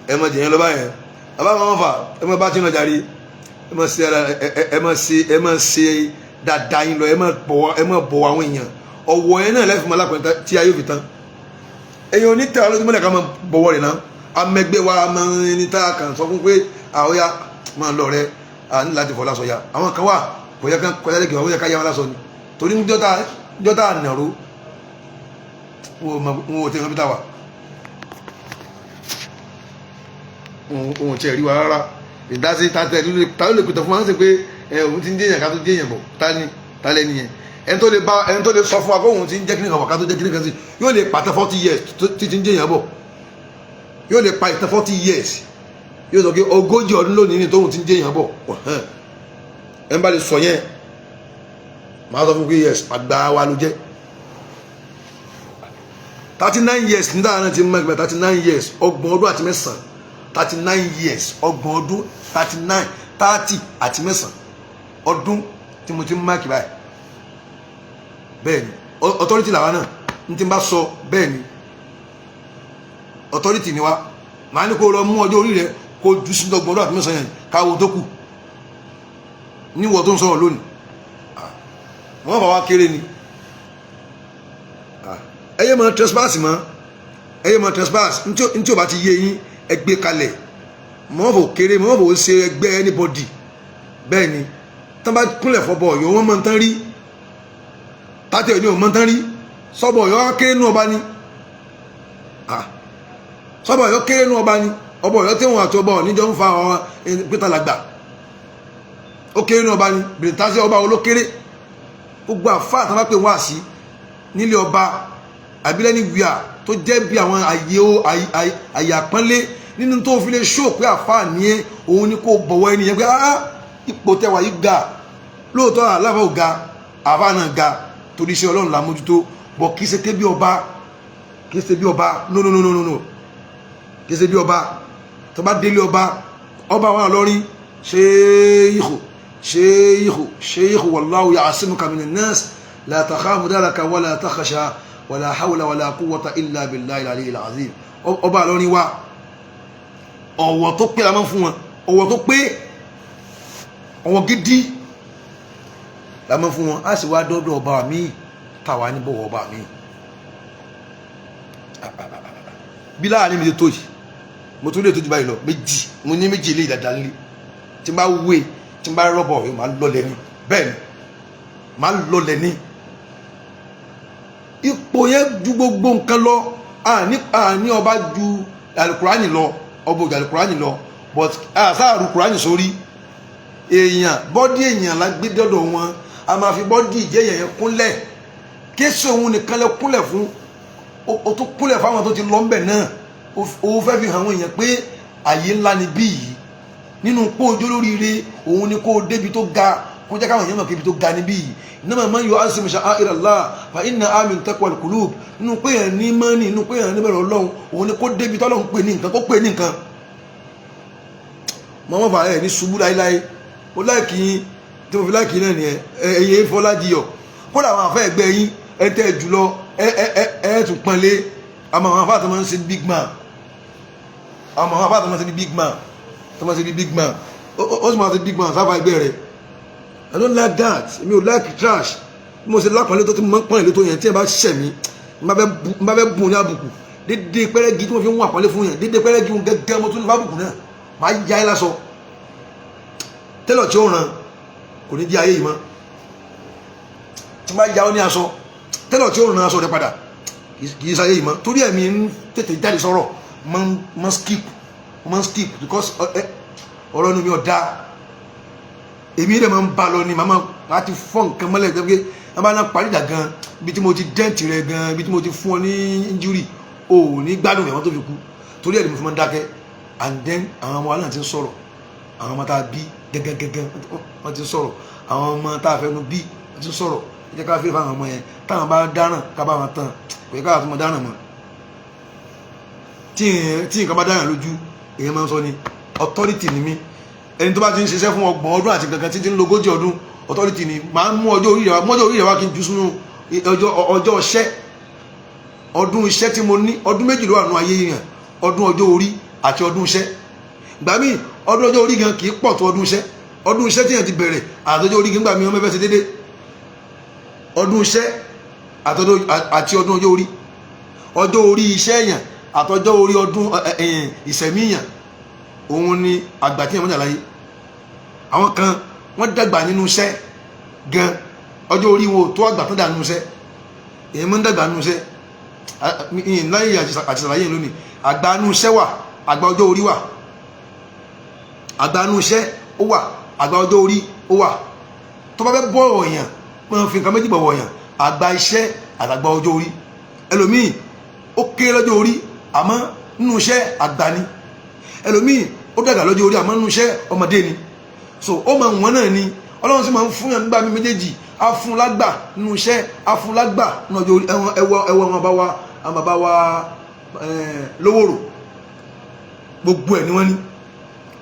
ẹ má jẹ̀yẹn lọ báyẹn. Àbá máa fà, ẹ má bá tí ń lọ jàre. Ẹ má ṣe, ẹ má ṣe, ẹ má ṣe dáadáa yín lọ. Ẹ má bọ̀, ẹ má bọ̀ àwọn èèyàn. Ọ̀wọ̀ yẹn náà lẹ́fìmọ́ alápẹ̀ntà tí ayé fi tán. Èèyàn ò ní tẹ̀ ọ́ lójúmọ́lẹ̀ ká máa bọ̀wọ̀ rẹ̀ náà. Amẹgbẹ́ wa máa ní tá a kàn sọ fún pé àwọn ya máa lọ rẹ à ní láti fọ lásọ ya. Àwọn kan wà kò yẹ ká kọjá lẹ́kẹ̀ẹ́ wọn, yẹ ká yá wọn lásọ ni, torí jọ́tà nàró wọn ò tẹ̀ wọn bí táwa wọn ò tiẹ̀ rí wa rárá. Ìdásí tàtẹ̀ ta ló lè pètè fún wa ń sè pé Ẹ òun ti ń jẹ́yàn ká tó jẹ́yàn bọ̀. Ta ni ta lẹ́ni yẹn? Ẹni tó lè bá ẹni tó lè sọ fún wa pé òun ti ń jẹ́ kíní kan bọ̀ ká tó jẹ́ kíní kan sí, yóò lè pàtẹ 40 years tí ti ń jẹ́yàn bọ̀. Yóò lè pa ìtàn 40 years, yóò sọ pé 40 ọdún lónìí ni tóun ti ń jẹ́yàn bọ̀. Ẹni bá lè sọ yẹn, màá sọ fún pé yes, àgbà wa ló jẹ́. 39 years ní dáhà náà ti mọ ẹgbẹ́. 39 years, 39 ọdún. 39 years, 30 ọdún, 39, 39 ọdún tí mo ti ń mark báyìí. Bẹ́ẹ̀ ni, authority làwa náà n ti bá sọ. Bẹ́ẹ̀ ni, authority ni wa. Màá ní kó lọ mú ọjọ́ orí rẹ, kó jù sí 39 ọdún yẹn, káwo tó kù níwọ̀ tó ń sọ̀rọ̀ lónìí. Wọ́n bá wa kéré ni. Ẹ yé máa trespass mọ́, ẹ yé máa trespass. Ntí o bá ti yé yín, ẹ gbé kalẹ̀. Mọ́ fò kéré, mọ́ fò ṣe ẹgbẹ́ anybody. Bẹ́ẹ̀ ni, tán bá kúnlẹ̀ fọbọ̀ Ọ̀yọ́, wọ́n mọ̀ tán rí tátẹ̀ òní ò mọ̀ tán rí. Sọ́bọ̀ Ọ̀yọ́ kéré nú ọba ni. Sọ́bọ̀ Ọ̀yọ́ kéré nú ọba ni. Ọba Ọ̀yọ́ tí wọn àti ọba Ọ̀níjọ́ ń fa àwọn pété làgbà, ó kéré nú ọba ni. Bìrìtásí ọba olókéré. Gbogbo àfáà tán bá pè wá sí nílé ọba àbílẹ̀ ní wíà tó jẹ́ bí àwọn àyè àpọ́nlé nínú tó fi lè ṣó pé àfáà ní ẹ, òun ni kò bọ̀wọ̀ ẹni yẹn pé ah, ipò tẹwà yìí ga lóòótọ́. Aláfà ò ga, àfáà náà ga, torí iṣẹ́ Ọlọ́run la mójútó bọ̀. Kì í ṣe ké bí ọba, kì í ṣe bí ọba. No, no, no, no, no, kì í ṣe bí ọba. Tó bá délé ọba, ọba wa lọ́rin, ṣéyíkù, ṣéyíkù, ṣéyíkù, wallahu ya'asimuka minan nas, la takhafu daraka wala takhsha, wala hawla wala quwwata illa billahi al-aliyyil azim. Ọba lọ́rin wa, ọ̀wọ̀ tó pé la máa ń fún wọn, ọ̀wọ̀ tó pé, ọ̀wọ̀ gidi la máa ń fún wọn. A sì wá dọ́dọ̀ ọba mi táwa ní bọ̀wọ̀ ọba mi bí láàrin mi ti tó yìí, mo tún lè tó ju báyìí lọ. Méjì mo ní, méjì ilé ìdàdà nílé. Tí n bá wé, tí n bá rọ́bọ̀ yóò máa lọlẹ̀ ni. Bẹ́ẹ̀ ni, máa lọlẹ̀ ni. Ipò yẹn ju gbogbo nǹkan lọ. Àní ọba ju Alukurani lọ, ọba òjò Alukurani lọ, but àsáàrù Kurani sórí èèyàn, body èèyàn la gbé dọ́dọ̀ wọn. A máa fi body ìjẹ́ èèyàn yẹn kúnlẹ̀. Kéésì òun nìkan lẹ kúnlẹ̀ fún, o tún kúnlẹ̀ fáwọn tó ti lọ ńbẹ̀ náà. O fẹ́ fi hàn àwọn èèyàn pé àyè ńlá ni bí yìí nínú pé ojú olóríire òun ni kó o débi tó ga, kó jẹ́ káwọn èèyàn mọ̀ pé ibi tó ga níbí yìí. Innama man yu'azzim sha'a'ira Allah fa innaha min taqwal qulub. Nínú pé èèyàn ní mọ́nì, nínú pé èèyàn níbẹ̀rẹ̀ Ọlọ́run, òun ni kó débi tọ́lọ́run pè ní nǹkan, kó pè ní nǹkan. Mọ́ fà ẹ̀ ní ṣubú láéláé. Mo like yín, tí mo fi like náà nìyẹn. Ẹ̀yẹ fọlájiyọ̀ kódà àwọn àfẹ́ ẹgbẹ́ yín, ẹ tẹ́ jùlọ, ẹ ẹ ẹ ẹ tún pọ́nlé. Àmọ́ àwọn afá tó máa ń ṣe big man, àmọ́ àwọn afá tó máa ń ṣe big man, tó máa ń ṣe big man, ó sì máa ṣe big man sáfà ẹgbẹ́ rẹ̀. I don't like that. Èmi ò like trash. Bí mo ṣe lápọ̀nlé tó, tí mo máa ń pọ́n ìlú tó yẹn, tí ẹ bá ṣẹ̀ mí, n bá fẹ́ bùn ní àbùkù, dédé pẹ́rẹ́gì tí mo fi ń wọ́n àpọ́nlé fún yẹn, dédé pẹ́rẹ́gì wọn gẹ́gẹ́ mo tún ní fábùkù náà, máa ya ẹ́ lásọ tẹ́lọ̀ tí ó ràn kò ní di ayé yìí mọ́. Tí máa ya ọ́ ní aṣọ, tẹ́lọ̀ tí ó ràn aṣọ rẹ padà kì í sáyé yìí mọ́. Torí ẹ̀mí ń tètè jáde sọ̀rọ̀, máa skip, máa skip, because ọ̀rọ̀ inú mi ò dáa. Èmi rẹ̀ máa ń ba lọ ni, màmá máa ti fọ́ nǹkan mọ́lẹ̀ tó pé wọ́n bá náà parí ìjà gan, ibi tí mo ti dent rẹ̀ gan, ibi tí mo ti fún ọ ní injury, o ò ní gbádùn ẹ̀wọ̀n tó fi kú. Torí ẹ̀ ni mo fi máa ń dákẹ́. And then àwọn ọmọ wa náà ti ń sọ̀rọ̀. Àwọn ọmọ tá a bí gẹ́gẹ́gẹ́gẹ́, wọ́n ti ń sọ̀rọ̀. Àwọn ọmọ tá a fẹnu bí, wọ́n ti ń sọ̀rọ̀. Ẹ jẹ́ ká fi fáwọn ọmọ yẹn, táwọn bá dáràn, ká bá wọn tán. Kò yẹ ká tó mọ dáràn mọ́. Tí nǹkan bá dáràn lójú èèyàn, máa ń sọ ni. Authority ni mí. Ẹni tó bá ti ń ṣiṣẹ́ fún 30 ọdún àti kankan títí ń lo 40 ọdún, authority ni. Máa ń mú ọjọ́ orí rẹ̀ wá, mọ́jọ́ orí rẹ̀ wá, kí n jù sínú ọjọ́ iṣẹ́, ọdún iṣẹ́ tí mo ní. Ọdún méjì ló wà nínú ayé yẹn: ọdún ọjọ́ orí àti ọdún iṣẹ́. Gbà míì, ọdún ọjọ́ orí gan kì í pọ̀ tó ọdún iṣẹ́. Ọdún iṣẹ́ tí yẹn ti bẹ̀rẹ̀ àtọjọ́ orí gan, gbà míì wọ́n mẹ́fẹ́ ṣe déédé. Ọdún iṣẹ́ àti ọdún ọjọ́ orí, ọjọ́ orí iṣẹ́ yẹn àtọjọ́ orí ọdún ìsẹ̀mí yẹn, òun ni àgbà tí yẹn mọ́jà láyé. Àwọn kan wọ́n dàgbà nínú iṣẹ́ gan, ọjọ́ orí wọn ò tó àgbà tó dà nínú iṣẹ́. Èyí máa ń dàgbà nínú iṣẹ́ láyé àti ṣàlàyé lónìí. Àgbà nínú iṣẹ́ wà, àgbà ọjọ́ orí wà. Àgbà nínú iṣẹ́ ó wà, àgbà ọjọ́ orí Ó wà tó bá fẹ́ bọ̀wọ̀ èèyàn, máa fi nǹkan méjì bọ̀wọ̀ èèyàn: àgbà iṣẹ́ àtàgbà ọjọ́ orí. Ẹlòmíì ó kéré lọ́jọ́ orí, àmọ́ nínú iṣẹ́ àgbà ni. Ẹlòmíì ó dàgbà lọ́jọ́ orí, àmọ́ nínú iṣẹ́ ọmọdé ni. So ó máa wọ́n náà ni. Ọlọ́run sì máa ń fún yàn nígbà mí méjèèjì, á fún lágbà nínú iṣẹ́, á fún lágbà nínú ọjọ́ orí. Ẹwọ ẹwọ àwọn bàbá wa lówòrò, gbogbo ẹ̀ ni wọ́n ní.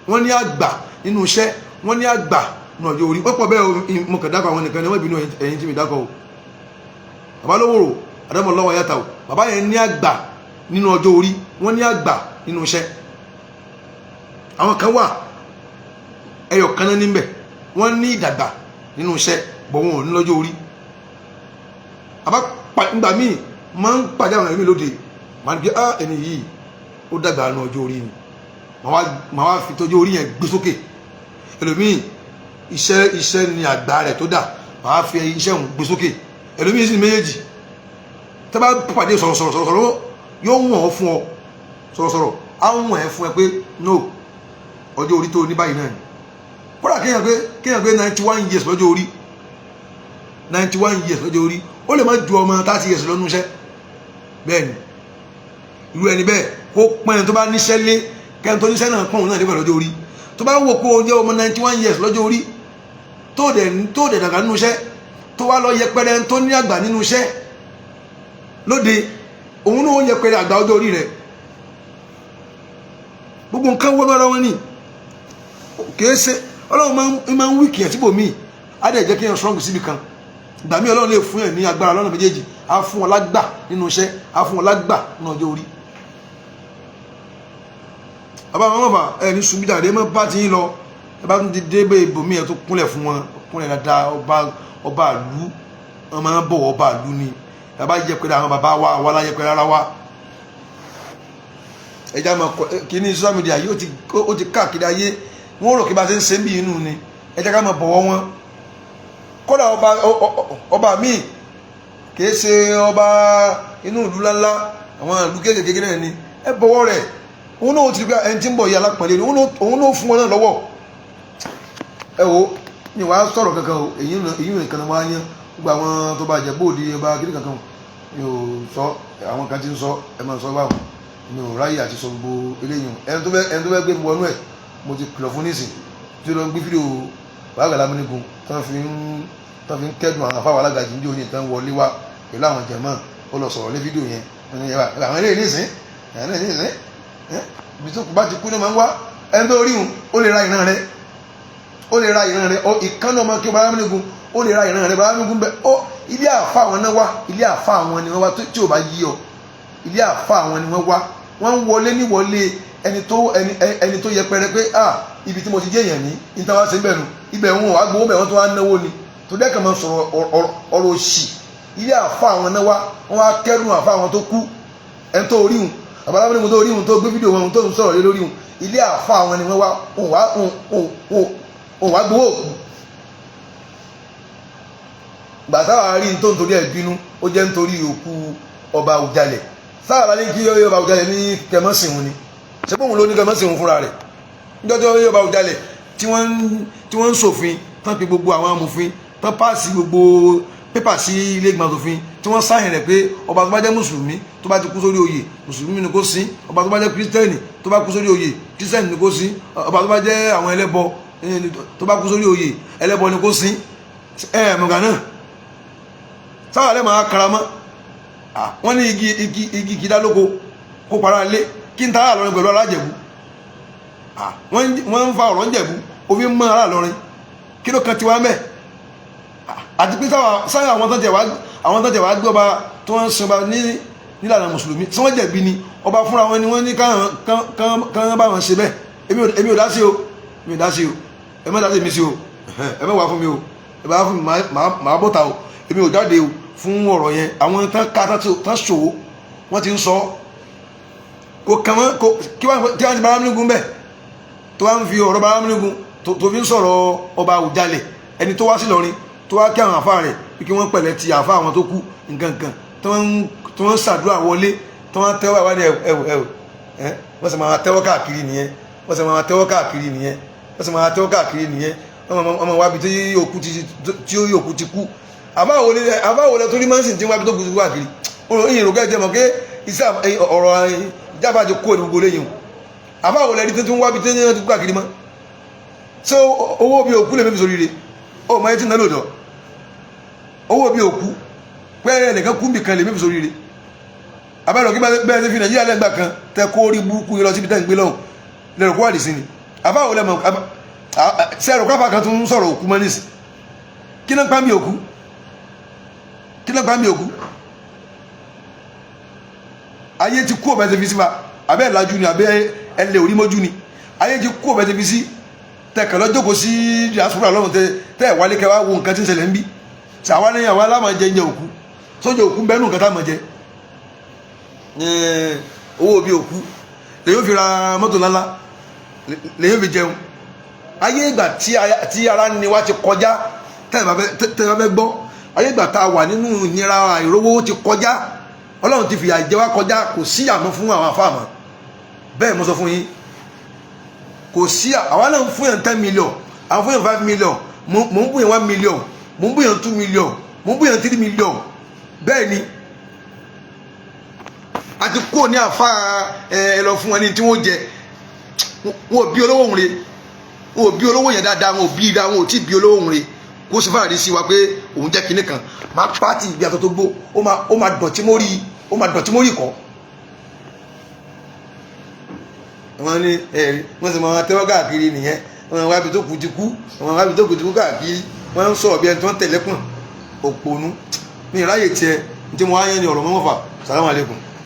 Wọ́n ní àgbà nínú iṣẹ́, wọ́n ní àgbà nínú ọjọ́ orí. Wọ́n pọ̀ bẹ́ẹ̀ o. Mo kàn dákọ̀ àwọn nìkan ni wọ́n bínú ẹ̀yìn tí mi dákọ̀ o. Bàbá lówòrò àdámọ̀ lọ́wọ́ yàtà o, bàbá yẹn ní àgbà nínú ọjọ́ orí, wọ́n ní àgbà nínú iṣẹ́. Àwọn kan wà, ẹyọ kan náà níbẹ̀, wọ́n ní ìdàgbà nínú iṣẹ́ bọ̀, wọn ò ní lọ́jọ́ orí. Àbá nígbà míì máa ń pàdé àwọn ẹ̀mí lóde, màá ní pé, "Ah, ẹni yìí ó dàgbà nínú ọjọ́ orí ni." Màá wá fi tọ́jú orí yẹn gbé sókè. Ẹlòmíì, iṣẹ́ ni àgbà rẹ̀ tó dà, màá fi iṣẹ́ òun gbé sókè. Ẹlòmíì sì ní méjèèjì. Tẹ́ bá pàdé sọ̀rọ̀sọ̀rọ̀ sọ̀rọ̀sọ̀rọ̀, yóò wọ̀n ọ́ fún ọ. Sọ̀rọ̀sọ̀rọ̀ á wọ̀n ẹ́ fún ẹ pé no, ọjọ́ orí tó ní báyìí náà ni. Kódà kéèyàn pé 91 years lọ́jọ́ orí, 91 years lọ́jọ́ orí, ó lè má ju ọmọ 30 years lọ́nu iṣẹ́. Bẹ́ẹ̀ ni irú ẹni bẹ́ẹ̀ kó pọ́n ẹni tó bá níṣẹ́ lé, kẹ́ni tó níṣẹ́ náà pọ́n òun náà nígbà lọ́jọ́ orí. Tó bá wò pé o jẹ́ ọmọ 91 years lọ́jọ́ orí, tó dẹ̀ dàgbà nínú iṣẹ́, tó wá lọ yẹpẹrẹ tó ní àgbà nínú iṣẹ́ lóde, òun náà ó yẹpẹrẹ àgbà ọjọ́ orí rẹ̀. Gbogbo nǹkan wọnú ara wọn ni. Kìí ṣe Ọlọ́run máa ń weak yẹn síbòmíì, á dẹ̀ jẹ́ kí yẹn strong síbi kan. Ìgbà míì, Ọlọ́run lè fún yẹn ní agbára lọ́nà méjèèjì: á fún wọn lágbà nínú iṣẹ́, á fún wọn lágbà nínú ọjọ́ orí. Bàbá àwọn ọmọ ẹ ní subídàdé mọ́ bá ti ń lọ. Ẹ bá tún ti dé bẹ́ẹ̀ ibòmíì, ẹ tó kúnlẹ̀ fún wọn, kúnlẹ̀ dáadáa. Ọba ìlú, wọn máa ń bọ̀wọ̀ ọba ìlú ni. Bàbá yẹpẹrẹ àwọn bàbá wa, àwa la yẹpẹrẹ ara wa. Ẹja máa kọ kíní social media yìí, ó ti káàkiri ayé. Wọn rò kí bá ṣe ń ṣe ń bí inú ni. Ẹ jẹ́ ká máa bọ̀wọ̀ wọn. Kódà ọba míì, kìí ṣe ọba inú ìlú ńláńlá, àwọn ìlú kéékèèké náà ni. Ẹ bọ̀wọ̀ rẹ̀, òun náà ti rí pé ẹni tí ń bọ̀ yìí, alápọ̀nlé ni. Òun náà fún wọn náà lọ́wọ́. Ẹ wo ni wàá sọ̀rọ̀ kankan o. Èyí nìkan ni wọ́n á yán gbogbo àwọn tó bá jẹ bóòdì ọba kiri kankan mi ò sọ. Àwọn kan ti ń sọ, ẹ máa sọ báwọn. Mi ò ráyè àti sọ gbogbo eléyìí. Ẹni tó fẹ́ gbé mi wọnú ẹ̀, mo ti kìlọ̀ fún nísìn tí ó lọ gbé fídíò wàhálà lámúnigun tó fi ń kẹ́dùn àwọn afáwọn alágàjì ní òní tán wọlé wá pẹ̀lú àwọn jẹ̀mọ́. Ó lọ sọ̀rọ̀ lé fídíò yẹn. Wọ́n ní àwọn eléyìí nísìn, àwọn eléyìí nísìn, ibi tó kù bá ti kú ní máa ń wá. Ẹni tó rí òun, ó lè ra ìran rẹ, ó lè ra ìran rẹ. Ìkànnì ọmọ kí ọba lámúnigun, ó lè ra ìran rẹ. Bá lámúnigun bẹ ó, ilé àfa àwọn náà wá, ilé àfa àwọn ni wọ́n wá. Tí ò bá yí ọ, ilé àfa àwọn ni wọ́n wá. Wọ́n ń wọlé níwọlé ẹni tó yẹpẹrẹ pé, ah, ibi tí mo ti jẹ́ èèyàn ní níta wá sí bẹ́ẹ̀ nu ibẹ̀. Wọn wàá gbowó bẹ̀, wọ́n tó wá náwó ni tó dẹ́kun máa sọ̀rọ̀ ọ̀rọ̀ òṣì. Ilé àfa àwọn náà wá, wọ́n wá kẹ́dùn àfa àwọn tó kú. Ẹni tó rí wọn, àbáláwo ni mo tó rí wọn, tó gbé fídíò wọn tó ń sọ̀rọ̀ lé lórí wọn, ilé àfa àwọn ni wọ́n wá. Òun wá gbowó òkú. Gbàtà wàá rí tó ń torí ẹ̀ bínú, ó jẹ́ nítorí òkú ọba Àwùjalẹ̀. Sáà bá ní kí ọba Àwùjalẹ̀ ní kẹmọ́sìn wọn ni, ṣé bóun ló ní kẹmọ́sìn wọn fúnra rẹ̀? Níjọ́ tí ọba Àwùjalẹ̀ tí wọ́n ń ṣòfin tán, pe gbogbo àwọn amòfin tán, páàsì gbogbo pépà sí ilé ìgbìmọ̀ asòfin, tí wọ́n sáyìn rẹ̀ pé ọba tó bá jẹ́ mùsùlùmí tó bá ti kú sórí oyè, mùsùlùmí ni kó sin. Ọba tó bá jẹ́ kírísítẹ́nì tó bá kú sórí oyè, kírísítẹ́nì ni kó sin. Ọba tó bá jẹ́ àwọn ẹlẹ́bọ tó bá kú sórí oyè, ẹlẹ́bọ ni kó sin. Ẹ ẹ̀ mọ̀gà náà sáwà lẹ́ máa karamọ́. Wọ́n ní igi kìdá lóko kó para lé kí n tara lọrin pẹ̀lú alájẹ̀bú. Wọ́n ń fa ọ̀rọ̀ ń jẹ̀bú, òfin mọ́ ara lọrin. Kí ló kan tiwa mẹ́? Àti pé sáwà àwọn tán tẹ̀ wá gbé ọba tí wọ́n ń sin ọba ní nílànà mùsùlùmí tí wọ́n jẹ̀bi ni ọba fúnra wọn ni wọ́n ní kán bá wọn ṣe bẹ́ẹ̀. Èmi ò dá sí o, èmi ò dá sí o. Ẹ má dá sí mi sí o, ẹ má wá fún mi o. Ẹ bá fún mi, màá bọ́ta o. Èmi ò jáde o fún ọ̀rọ̀ yẹn. Àwọn tán ká tán ṣòwò, wọ́n ti ń sọ kò kàn wọ́n kò kí wọ́n ti bára mílíọ̀gùn bẹ́ẹ̀ tó wá ń fi ọ̀rọ̀ bára mílíọ̀gùn tó fi ń sọ̀rọ̀ ọba Àwùjalẹ̀, ẹni tó wá sí Ìlọrin, tó wá kí àwọn àfa rẹ̀ kí wọ́n pẹ̀lẹ́ ti àfa àwọn tó kú nǹkan kan, tí wọ́n ń ṣàdúrà wọlé, tí wọ́n tẹ́wọ́ wá ní ẹ̀wù ẹ̀wù ẹ̀. Wọ́n sì máa tẹ́wọ́ káàkiri nìyẹn, wọ́n sì máa tẹ́wọ́ káàkiri nìyẹn, wọ́n sì máa tẹ́wọ́ káàkiri nìyẹn. Ọmọ wábi tí òkú ti tí òkú ti kú. Àbáwo lẹ torí máa ń sìn tí wábi tó kú ti kú káàkiri? Ìyìn rògbẹ́ jẹ́ mọ̀ pé iṣẹ́ ọ̀rọ̀ ìjábá ti kó ní gbogbo lẹ́yìn o. Àbáwo lẹ rí tí wọ́n wábi tí wọ́n ti kú káàkiri mọ́? Ṣé owó bí òkú lè mímí sórí rẹ̀? Ó mọ etí náà lòdọ̀ owó bí òkú pé ẹnìkan kú nbìkan lè mímí sórí rẹ̀. Abẹ́rẹ́ kí bẹ́ẹ̀ ṣe fi Nàìjíríà lẹ́gbàá kan tẹ kó rí burúkú yìí lọ síbi tẹ́ ń gbé lọ́hùn lẹ́rù kó wà lè sí ni. Àbáwo lẹ́mọ̀ sẹ́rù káfà kan tún ń sọ̀rọ̀ òkú mọ́ nísì? Kí ló ń pa mí òkú? Kí ló ń pa mí òkú? Ayé ti kú ọ̀bẹ ti fi sí fa abẹ́ ìlàjú ni, abẹ́ ẹlẹ́ orí mọ́jú ni. Ayé ti kú ọ̀bẹ ti fi sí tẹkẹ̀ lọ́jọ́kọ̀ sí diaspora lọ́run tẹ tẹ wálé kẹ wá wo nǹkan tí ń ṣẹlẹ̀ ń bí sàwọn ní àwọn alámọ̀ jẹ ń jẹ òkú sójà òkú bẹ́ẹ̀ nù nǹkan tá a mọ̀ jẹ. Owó bí òkú lèyìn fi ra mọ́tò ńláńlá, lèyìn fi jẹun. Ayé ìgbà tí ara ni wá ti kọjá. Tẹ́ ẹ bá fẹ́ gbọ́, ayé ìgbà tá a wà nínú ìnira àìrówó ti kọjá. Ọlọ́run ti fìyà jẹ wá kọjá. Kò sí àmọ́ fún àwọn afáàmọ́ bẹ́ẹ̀. Mo sọ fún yín, kò sí. Àwa náà ń fún yàn 10 million, àwọn fún yàn 5 million, mò ń bùn yàn 1 million, mò ń bùn yàn 2 million, mò ń bùn yàn 3 million. Bẹ́ẹ̀ ni a ti kó ní àfa. Ẹ lọ fún wọn ní tí wọ́n jẹ. Wọn ò bí olówó òun re, wọn ò bí olówó yẹn dáadáa, wọn ò bí dáa, wọn ò tí ì bí olówó òun re kó sì fàdí sí wa pé òun jẹ́ kinní kan. Máa pàtì ibi àtọ́ tó gbó, ó máa dọ̀tí mórí, ó máa dọ̀tí mórí kọ́. Wọ́n ní ẹ̀rí wọ́n sì máa tẹ́wọ́ káàkiri nìyẹn. Wọ́n wá ibi tó kù ti kú, wọ́n wá ibi tó kù ti kú káàkiri. Wọ́n ń sọ̀rọ̀ bí ẹni tó ń tẹ̀lé pọ̀n òpònú. Mi ìráyè tiẹ̀ ní tí mo wá yẹn ní ọ̀rọ̀ mọ́mọ́fà. Sàlámù alaykum.